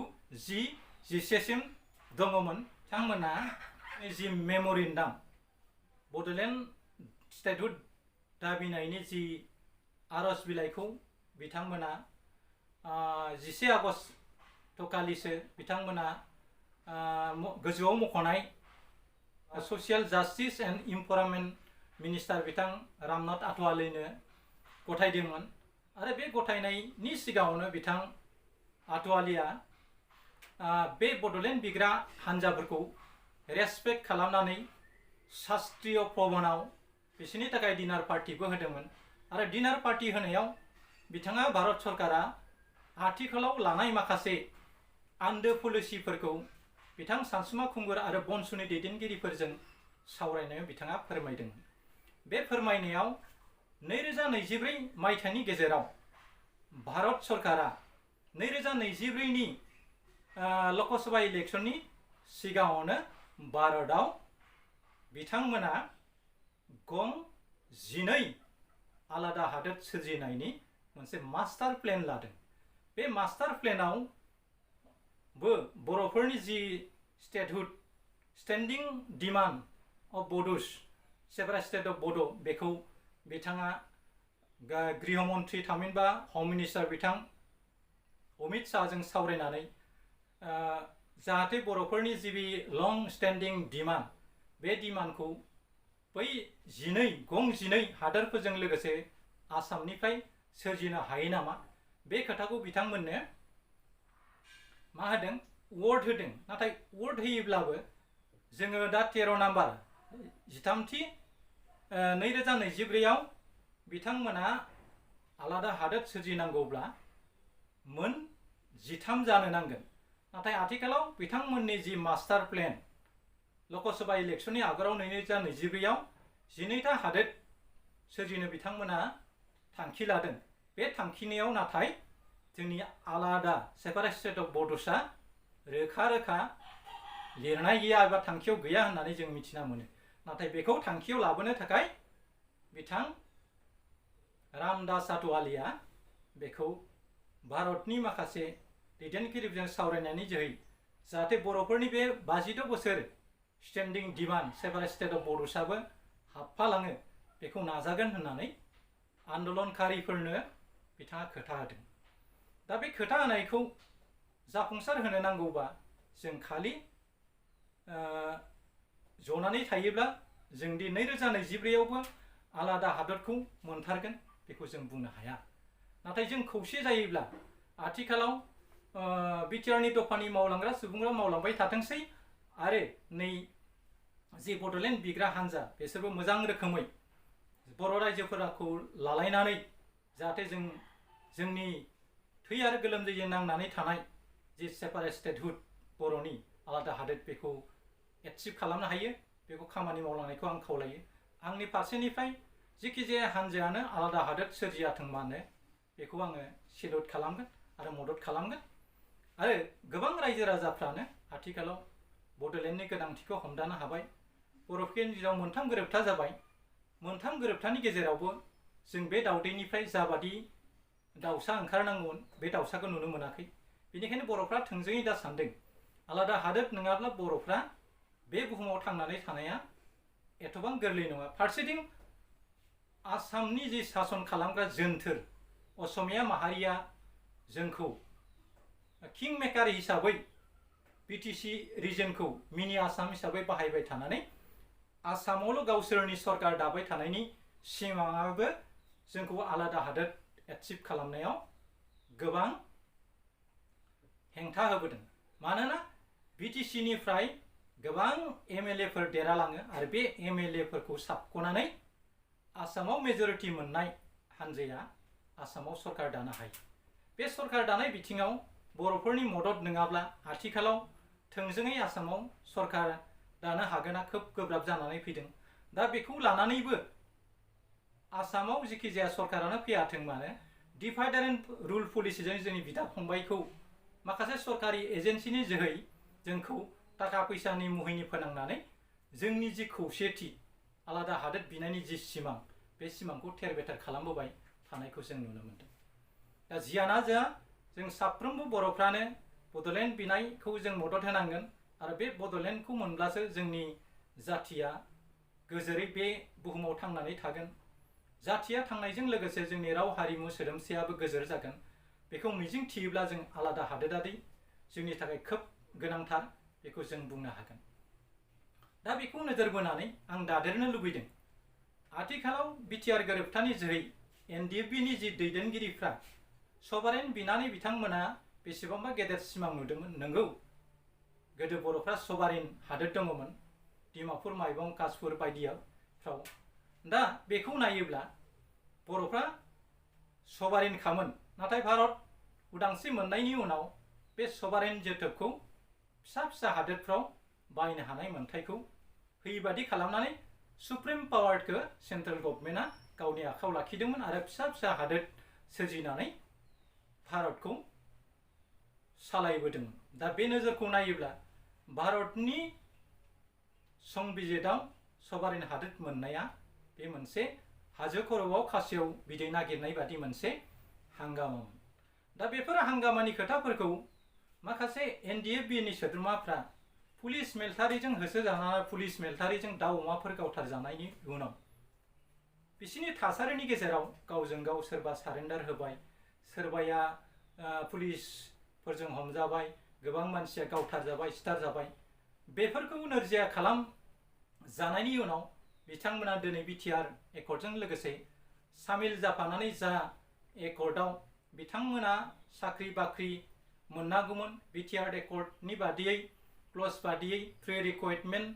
A: 10, 11सिम दङमोन। बिथांमोना जि मेम'रेन्डाम बड'लेण्ड स्टेटहुड दाबिनायनि जि आर'ज बिलाइखौ बिथांमोना 11 आगस्ट खालिसो बिथांमोना गोजौआव मख'नाय ससियेल जास्टिस एन्ड इमपरामेन्ट मिनिस्टार बिथां रामनाथ आथवालिनो गथायदोंमोन आरो बे गथायनायनि सिगाङावनो बिथां आथवालिया बे बड'लेण्ड बिग्रा हान्जाफोरखौ रेसपेक्ट खालामनानै शास्त्रीय भवनाव बिसोरनि थाखाय डिनार पार्टिबो होदोंमोन आरो डिनार पार्टि होनायाव बिथाङा भारत सरकारा आथिखालाव लानाय माखासे आन्दो पलिसिफोरखौ बिथां सानसुमा खुंगुर आरो बनसुनि दैदेनगिरिफोरजों सावरायनायाव बिथाङा फोरमायदोंमोन। बे फोरमायनायाव 2024 मायथाइनि गेजेराव भारत सरकारा 2024नि लकसभा इलेक्शननि सिगाङावनो भारतआव बिथांमोना गं 12 आलादा हादोर सोरजिनायनि मोनसे मास्टार प्लेन लादों। बे मास्टार प्लेनावबो बर'फोरनि the statehood standing demand of Bodos separate state of Bodo' बेखौ बिथाङा गृहमन्त्री थामहिनबा हम मिनिस्टार बिथां अमित शाहजों सावरायनानै जाहाथे बर'फोरनि जि लं स्टेन्डिं डिमान्ड बे डिमान्डखौ बै 12 हादोरफोरजों लोगोसे आसामनिफ्राय सोरजिनो हायो नामा बे खोथाखौ बिथांमोननो मा होदों वर्ड होदों। नाथाय वर्ड होयोब्लाबो जोङो दा 13 नाम्बार 13थि 2024आव बिथांमोना आलादा हादोर सोरजिनांगौब्ला मोन 13 जानो नांगोन। नाथाय आथिखालाव बिथांमोननि जि मास्टार प्लेन लकसभा इलेक्शननि आगोलाव 2024आव 12था हादोर सोरजिनो बिथांमोना थांखि लादों। बे थांखिनायाव नाथाय जोंनि आलादा सेपारेट स्टेट अफ बड'सा रोखा रोखा लिरनाय गैया एबा थांखियाव गैया होननानै जों मिथिना मोनो। नाथाय बेखौ थांखियाव लाबोनो थाखाय बिथां रामदास आथवालिया बेखौ भारतनि माखासे दैदेनगिरिफोरजों सावरायनायनि जोहै जाहाथे बर'फोरनि बे 52 बोसोर स्टेन्डिं डिमान्ड सेपारेट स्टेट अफ बड'साबो हाबफालाङो बेखौ नाजागोन होननानै आन्दलनकारिफोरनो बिथाङा खोथा होदों। दा बे खोथा होनायखौ जाफुंसार होनो नांगौबा जों खालि जनानै थायोब्ला जों दि 2024आवबो आलादा हादरखौ मोनथारगोन बेखौ जों बुंनो हाया। नाथाय जों खौसे जायोब्ला आथिखालाव बिटिआरनि दफानि मावलांग्रा सुबुंफ्रा मावलांबाय थाथोंसै आरो नै जि बड'लेण्ड बिग्रा हान्जा बिसोरबो मोजां रोखोमै बर' रायजोफोरखौ लालायनानै जाहाथे जोंनि थै आरो गोलोमदैजों नांनानै थानाय जि सेपारेट स्टेटहुड बर'नि आलादा हादोर बेखौ एचिभ खालामनो हायो बेखौ खामानि मावलांनायखौ आं खावलायो। आंनि फारसेनिफ्राय जिखि जाया हान्जायानो आलादा हादोर सोरजियाथों मानो बेखौ आङो सेलुट खालामगोन आरो मदद खालामगोन। आरो गोबां रायजो राजाफ्रानो आथिखालाव बड'लेण्डनि गोनांथिखौ हमदांनो हाबाय। बर'फोरनि गेजेराव 3 गोरोबथा जाबाय। 3 गोरोबथानि गेजेरावबो जों बे दावदैनिफ्राय जाबादि दाउसा ओंखारनांगौमोन बे दाउसाखौ नुनो मोनाखै। बेनिखायनो बर'फ्रा थोंजोङै दा सानदों आलादा हादोर नङाब्ला बर'फ्रा बे बुहुमाव थांनानै थानाया एथबां गोरलै नङा। फारसेथिं आसामनि जि सासन खालामग्रा जोनथोर असमिया माहारिया जोंखौ किं मेकार हिसाबै बिटिसि रिजनखौ मिनि आसाम हिसाबै बाहायबाय थानानै आसामावल' गावसोरनि सरकार दाबाय थानायनि सिमाङाबो जोंखौ आलादा हादोर एचिभ खालामनायाव गोबां हेंथा होबोदों। मानोना BTC निफ्राय गोबां MLA फोर देरालाङो आरो बे MLA फोरखौ साबख'नानै आसामाव मेजरिटि मोननाय हानजाया आसामाव सरकार दानो हायो। बे सरकार दानाय बिथिङाव बर'फोरनि मदद नङाब्ला आथिखालाव थोंजोङै आसामाव सरकार दानो हागोना खोब गोब्राब जानानै फैदों। दा बेखौ लानानैबो आसामाव जिखि जाया सरकारानो फैयाथों मानो डिभाइड एन्ड रुल पलिसिजों जोंनि बिदा फंबायखौ माखासे सरकारि एजेन्सिनि जोहै जोंखौ थाखा फैसानि मुहिनि फोनांनानै जोंनि जि खौसेथि आलादा हादोर बिनायनि जि सिमां बे सिमांखौ थेर बेथेर खालामबोबाय थानायखौ जों नुनो मोनदों। दा जियानो जा जों साफ्रोमबो बर'फ्रानो बड'लेण्ड बिनायखौ जों मदद होनांगोन आरो बे बड'लेण्डखौ मोनब्लासो जोंनि जाथिया गोजोरै बे बुहुमाव थांनानै थागोन। जाथिया थांनायजों लोगोसे जोंनि राव हारिमु सोदोमस्रियाबो गोजोर जागोन। बेखौ मिजिं थियोब्ला जों आलादा हादोरारि जोंनि थाखाय खोब गोनांथार बेखौ जों बुंनो हागोन। दा बेखौ नोजोर बोनानै आं दादेरनो लुबैदों आथिखालाव बिटिआर गोरोबथानि जोहै NDFB नि जि दैदेनगिरिफ्रा सभारेन बिनानै बिथांमोना बेसेबांबा गेदेर सिमां नुदोंमोन। नंगौ गोदो बर'फ्रा सभारेन हादोर दङमोन डिमापुर माइबं कासपुर बायदियावफ्राव। दा बेखौ नायोब्ला बर'फ्रा सभारेन खामोन, नाथाय भारत उदांस्रि मोननायनि उनाव बे सभारेन जोथोबखौ फिसा फिसा हादोरफ्राव बायनो हानाय मोन्थायखौ होयैबादि खालामनानै सुप्रिम पावारखौ सेन्ट्रेल गभर्नमेन्टआ गावनि आखायाव लाखिदोंमोन आरो फिसा फिसा हादोर सोरजिनानै भारतखौ सालायबोदोंमोन। दा बे नोजोरखौ नायोब्ला भारतनि संबिजिताव सभारेन हादोर मोननाया बे मोनसे हाजो खर'आव खासेव बिदै नागिरनाय बादि मोनसे हांगामामोन। दा बेफोर हांगामानि खोथाफोरखौ माखासे NDFB नि सोद्रोमाफ्रा पुलिस मिलिटारिजों होसोजानानै पुलिस मिलिटारिजों दाउ अमाफोर गावथारजानायनि उनाव बिसिनि थासारिनि गेजेराव गावजों गाव सोरबा सारेन्डार होबाय, सोरबाया पुलिसफोरजों हमजाबाय, गोबां मानसिया गावथारजाबाय सिथारजाबाय। बेफोरखौ नोरजिया खालाम जानायनि उनाव बिथांमोना दिनै बिटिआर एकर्डजों लोगोसे सामिल जाफानानै जा एकर्डआव बिथांमोना साख्रि बाख्रि मोननांगौमोन बिटिआर एकर्डनि बादियै क्लज बादियै प्रि रिक्वायरमेन्ट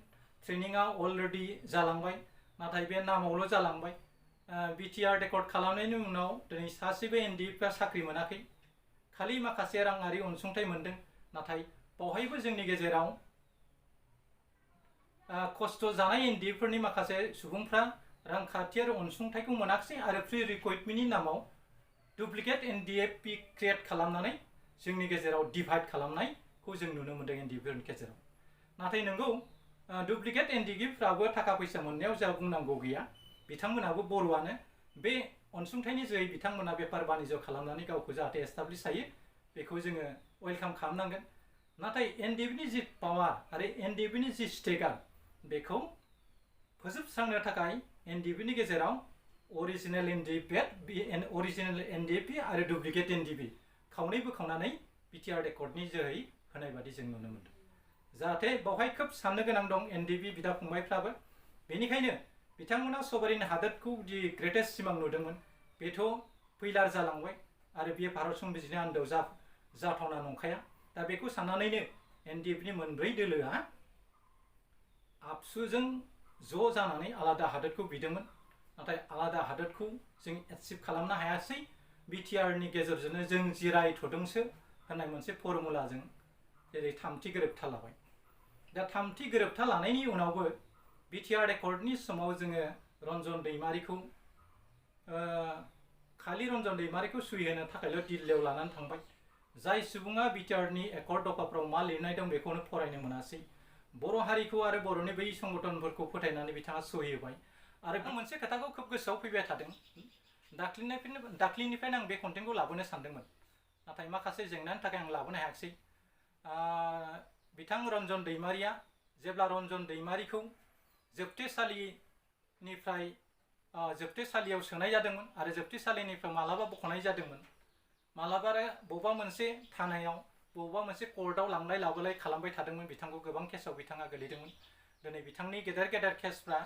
A: ट्रेनिंआ अलरेडि जालांबाय, नाथाय बे नामावल' जालांबाय। बिटिआर एकर्ड खालामनायनि उनाव दिनै सासेबो NDFB साख्रि मोनाखै, खालि माखासे राङारि अनसुंथाइ मोनदों। नाथाय बावहायबो जोंनि गेजेराव खस्थ' जानाय NDFB माखासे सुबुंफ्रा रांखान्थियारि अनसुंथाइखौ मोनाखिसै आरो प्रि रिक्वायरमेन्टनि नामाव डुप्लिकेट NDFB क्रिएट खालामनानै जोंनि गेजेराव डिभाइड खालामनायखौ जों नुनो मोनदों NDFB नि गेजेराव। नाथाय नंगौ डुप्लिकेट NDFBफ्राबो थाखा फैसा मोननायाव जा बुंनांगौ गैया, बिथांमोनाबो बर'आनो बे अनसुंथाइनि जोहै बिथांमोना बेफार बानिज्य खालामनानै गावखौ जाहाथे एस्टाब्लिश जायो बेखौ जोङो वेलकाम खालामनांगोन। नाथाय NDFB नि जि पावार आरो NDFB नि जि स्टेकार बेखौ फोजोबस्रांनो थाखाय NDFB नि गेजेराव अरिजिनेल NDFB आरो डुप्लिकेट NDFB खावनै बोखावनानै बिटिआर एकर्डनि जोहै होनाय बादि जों नुनो मोनदों। जाहाथे बावहाय खोब साननो गोनां दं NDFB बिदा फंबायफ्राबो। बेनिखायनो बिथांमोना सभारेन हादोरखौ जि ग्रेटेस्ट सिमां नुदोंमोन बेथ' फैलार जालांबाय आरो बेयो भारत संबिजितनि आन्दोआव जाथावना नंखाया। दा बेखौ साननानैनो NDFB नि मोनब्रै दोलोआ आबसुजों ज' जानानै आलादा हादोरखौ बिदोंमोन, नाथाय आलादा हादोरखौ जों एचिभ खालामनो हायासै। बिटिआर नि गेजेरजोंनो जों जिरायथ'दोंसो होननाय मोनसे फर्मुलाजों जेरै थामथि गोरोबथा लाबाय। दा थामथि गोरोबथा लानायनि उनावबो बिटिआर एकर्डनि समाव जोङो रन्जन दैमारिखौ खालि रन्जन दैमारिखौ सुहि होनो थाखायल' दिल्लीयाव लानानै थांबाय। जाय सुबुङा बिटिआर नि एकर्ड दफाफ्राव मा लिरनाय दं बेखौनो फरायनो मोनासै। बर' हारिखौ आरो बर'नि बै संगठनफोरखौ फोथायनानै बिथाङा सहि होबाय। आरो मोनसे खोथाखौ खोब गोसोआव फैबाय थादों, दाख्लिनिफ्रायनो आं बे कन्टेन्टखौ लाबोनो सानदोंमोन, नाथाय माखासे जेंनानि थाखाय आं लाबोनो हायाखिसै। बिथां रन्जन दैमारिया जेब्ला रन्जन दैमारिखौ जोबथेसालियाव सोनाय जादोंमोन आरो जोबथेसालिनिफ्राय मालाबा बख'नाय जादोंमोन, मालाबा बबेबा मोनसे थानायाव बबेबा मोनसे कर्टआव लांलाय लाबोलाय खालामबाय थादोंमोन। बिथांखौ गोबां केसाव बिथाङा गोलैदोंमोन। दिनै बिथांनि गेदेर गेदेर केसफ्रा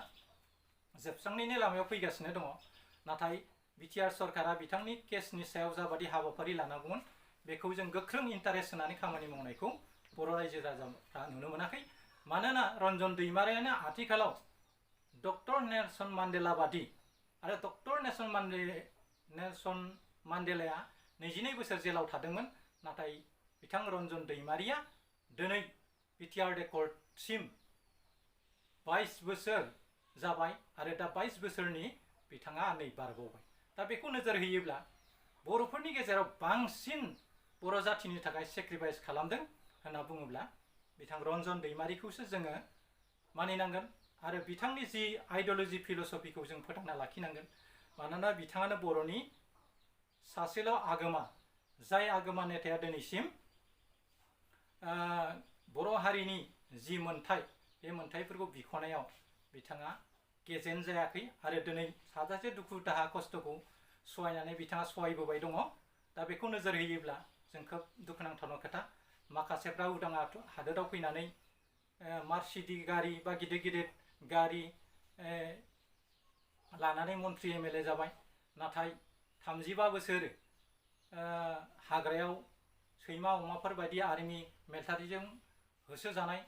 A: जोबस्रांनायनि लामायाव फैगासिनो दङ। नाथाय बिटिआर सरकारा बिथांनि केसनि सायाव जाबादि हाबाफारि लानांगौमोन बेखौ जों गोख्रों इन्टारेस्ट होनानै खामानि मावनायखौ बर' रायजो राजाफ्रा नुनो मोनाखै। मानोना रन्जन दैमारियानो आथिखालाव डक्टर नेलसन मान्डेला बादि आरो डक्टर नेलसन मान्डेलाया 22 बोसोर जेलाव थादोंमोन, नाथाय बिथां रन्जन दैमारिया दिनै बिटिआर कर्टसिम 22 बोसोर जाबाय आरो दा 22 बोसोरनि बिथाङा नै बारबावबाय। दा बेखौ नोजोर होयोब्ला बर'फोरनि गेजेराव बांसिन बर' जाथिनि थाखाय सेक्रिफाइस खालामदों होनना बुङोब्ला बिथां रन्जन दैमारिखौसो जोङो मानिनांगोन आरो बिथांनि जि आइडियोल'जि फिल'सफिखौ जों फोथांना लाखिनांगोन। मानोना बिथाङानो बर'नि सासेल' आगोमा, जाय आगोमा नेताया दिनैसिम बर' हारिनि जि मोन्थाय बे मोन्थायफोरखौ बिख'नायाव बिथाङा गेजेन जायाखै आरो दिनै हाजासे दुखु दाहा खस्थ'खौ सहायनानै बिथाङा सहायबोबाय दङ। दा बेखौ नोजोर होयोब्ला जों खोब दुखुनांथाव खोथा, माखासेफ्रा उदां हादोराव फैनानै मार्सिडि गारि बा गिदिर गिदिर गारि लानानै मन्त्रि एमएलए जाबाय, नाथाय 35 बोसोर हाग्रायाव सैमा अमाफोर बायदि आर्मि मिलिटारिजों होसोजानाय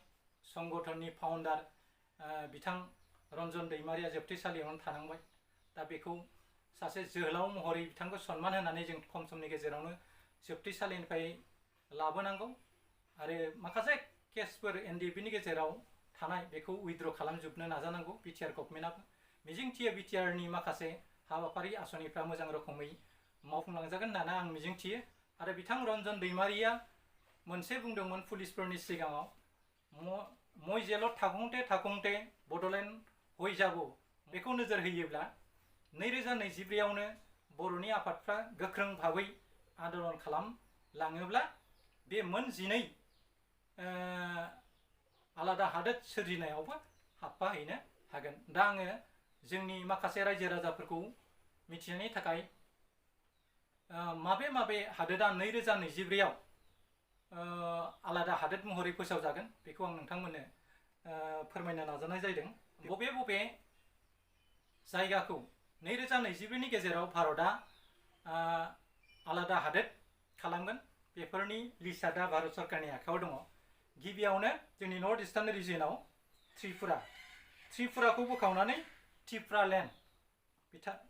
A: संगठननि फाउन्डार बिथां रन्जन दैमारिया जोबथेसालियावनो थानांबाय। दा बेखौ सासे जोहोलाव महरै बिथांखौ सन्मान होनानै जों खम समनि गेजेरावनो जोबथेसालिनिफ्राय लाबोनांगौ आरो माखासे केसफोर एनडिएफबिनि गेजेराव थानाय बेखौ उइथड्र खालामजोबनो नाजानांगौ बिटिआर गभर्नमेन्टआबो। मिजिंथियो बिटिआरनि माखासे हाबाफारि आसनिफ्रा मोजां रोखोमै मावफुंलांजागोन होननानै आं मिजिंथियो। आरो बिथां रन्जन दैमारिया मोनसे बुंदोंमोन पुलिसफोरनि सिगाङाव, মই जेलत थाकोंते बड'लेण्ड हय जाबो। बेखौ नोजोर होयोब्ला 2024आवनो बर'नि आफादफ्रा गोख्रों भाबै आन्दलन खालामलाङोब्ला बे मोन 12 आलादा हादोर सोरजिनायावबो हाबफाहैनो हागोन। दा आङो जोंनि माखासे रायजो राजाफोरखौ मिथिनायनि थाखाय माबे हादोरा 2024आव आलादा हादोर महरै फोसावजागोन बेखौ आं नोंथांमोननो फोरमायनो नाजानाय जादों। बबे जायगाखौ 2024नि गेजेराव भारतआ आलादा हादोर खालामगोन बेफोरनि लिस्टआ दा भारत सरकारनि आखायाव दङ। गिबियावनो जोंनि नर्थ इस्टार्न रिजनाव त्रिपुराखौ बोखावनानै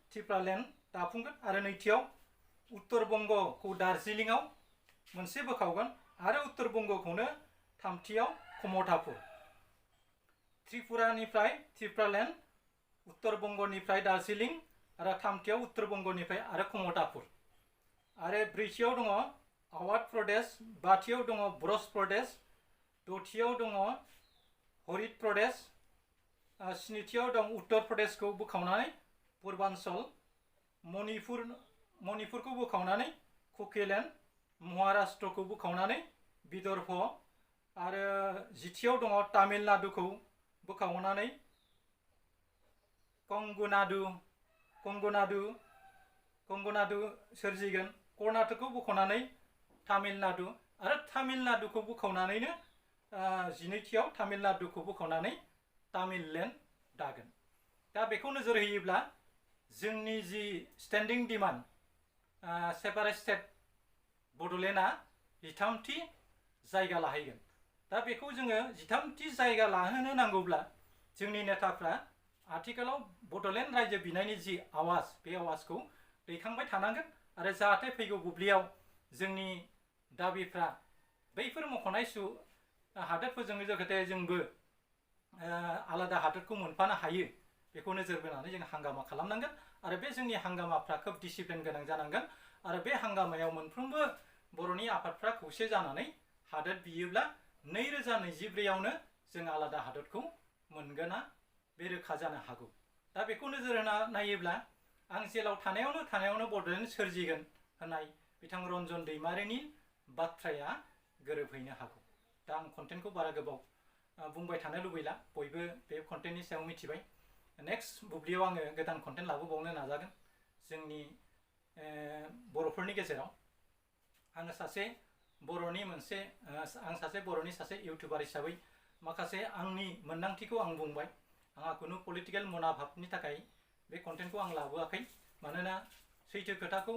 A: त्रिपुरालेण्ड दाफुंगोन आरो नैथियाव उत्तर बंगखौ दार्जिलिंआव मोनसे बोखावगोन आरो उत्तर बंगखौनो थामथियाव कमतापुर। त्रिपुरानिफ्राय त्रिपुरालेण्ड, उत्तर बंगनिफ्राय दार्जिलिं आरो थामथियाव उत्तर बंगनिफ्राय आरो कमतापुर आरो ब्रैथियाव दङ आवाध प्रदेश, बाथियाव दङ ब्रज प्रदेश, दथियाव दङ हरित प्रदेश, स्निथियाव दं उत्तर प्रदेशखौ बोखावनानै पूर्वांचल, मणिपुरखौ बोखावनानै कुकिलेण्ड, महाराष्ट्रखौ बोखावनानै विदर्भ आरो जिथियाव दङ तामिलनाडुखौ बोखावनानै कंगनाडु सोरजिगोन, कर्नाटकखौ बोखावनानै तामिलनाडु आरो तामिलनाडुखौ बोखावनानैनो 12थियाव तामिलनाडुखौ बोखावनानै तामिललेण्ड दागोन। दा बेखौ नोजोर होयोब्ला जोंनि जि स्टेन्डिं डिमान्ड सेपारेट स्टेट बड'लेण्डआ 13थि जायगा लाहैगोन। दा बेखौ जोङो 13थि जायगा लाहोनो नांगौब्ला जोंनि नेताफ्रा आथिखालाव बड'लेण्ड रायजो बिनायनि जि आवाज बे आवाजखौ दैखांबाय थानांगोन आरो जाहाथे फैगौ बुब्लियाव जोंनि दाबिफ्रा बैफोर मख'नाय हादोरफोरजों जाहाथे जोंबो आलादा हादोरखौ मोनफानो हायो बेखौ नोजोर बोनानै जों हांगामा खालामनांगोन आरो बे जोंनि हांगामाफ्रा खोब डिसिप्लिन गोनां जानांगोन आरो बे हांगामायाव मोनफ्रोमबो बर'नि आफादफ्रा खौसे जानानै हादोर बियोब्ला 2024आवनो जों आलादा हादोरखौ मोनगोना बे रोखा जानो हागौ। दा बेखौ नोजोर होना नायोब्ला आं जेलाव थानायावनो बड'लेण्ड सोरजिगोन होननाय बिथां रन्जन दैमारिनि बाथ्राया गोरोबहैनो हागौ। दा आं कन्टेन्टखौ बारा गोबाव बुंबाय थानो लुबैला, बयबो बे कन्टेन्टनि सायाव मिथिबाय। नेक्स्ट बुब्लियाव आङो गोदान कन्टेन्ट लाबोबावनो नाजागोन। जोंनि बर'फोरनि गेजेराव आङो सासे बर'नि सासे इउटुबार हिसाबै माखासे आंनि मोन्दांथिखौ आं बुंबाय। आंहा खुनु पलिटिकेल मुनाभाबनि थाखाय बे कन्टेन्टखौ आं लाबोआखै, मानोना सैथो खोथाखौ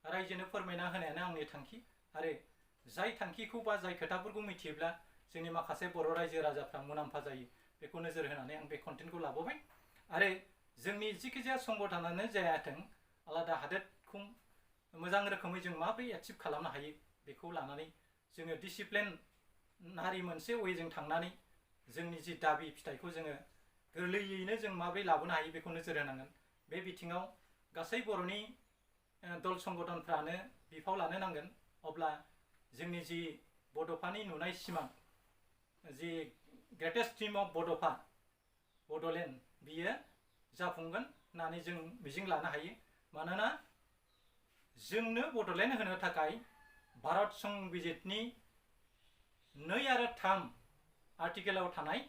A: रायजोनो फोरमायना होनायानो आंनि थांखि आरो जाय थांखिखौ बा जाय खोथाफोरखौ मिथियोब्ला जोंनि माखासे बर' रायजो राजाफ्रा मुलाम्फा जायो बेखौ नोजोर होनानै आं बे कन्टेन्टखौ लाबोबाय आरो जोंनि जिखिजाया संगठनानो जायाथों आलादा हादोरखौ मोजां रोखोमै जों माबोरै एचिभ खालामनो हायो बेखौ लानानै जोङो डिसिप्लिनारि मोनसे वेजों थांनानै जोंनि जि दाबि फिथाइखौ जोङो गोरलैयैनो जों माबोरै लाबोनो हायो बेखौ नोजोर होनांगोन बे बिथिङाव गासै बर'नि दल संगठनफ्रानो बिफाव लानो नांगोन अब्ला जोंनि जि बड'फानि नुनाय सिमां जि ग्रेटेस्ट ड्रिम अफ बड'फा बड'लेण्ड बियो जाफुंगोन होननानै जों मिजिं लानो हायो मानोना जोंनो बड'लेण्ड होनो थाखाय भारत संबिजितनि 2 आरो 3 आर्टिकेलाव थानाय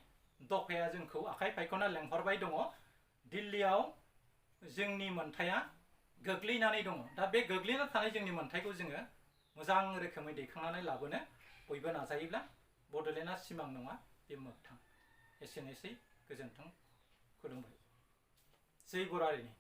A: दफाया जोंखौ आखाइ फायख'ना लेंहरबाय दङ दिल्लीयाव जोंनि मोनथाया गोग्लैनानै दङ दा बे गोग्लैना थानाय जोंनि मोनथायखौ जोङो मोजां रोखोमै दैखांनानै लाबोनो बयबो नाजायोब्ला बड'लेण्डआ सिमां नङा बे मोगथां एसेनोसै गोजोन्थों खुलुमबाय जै बर' हारिनि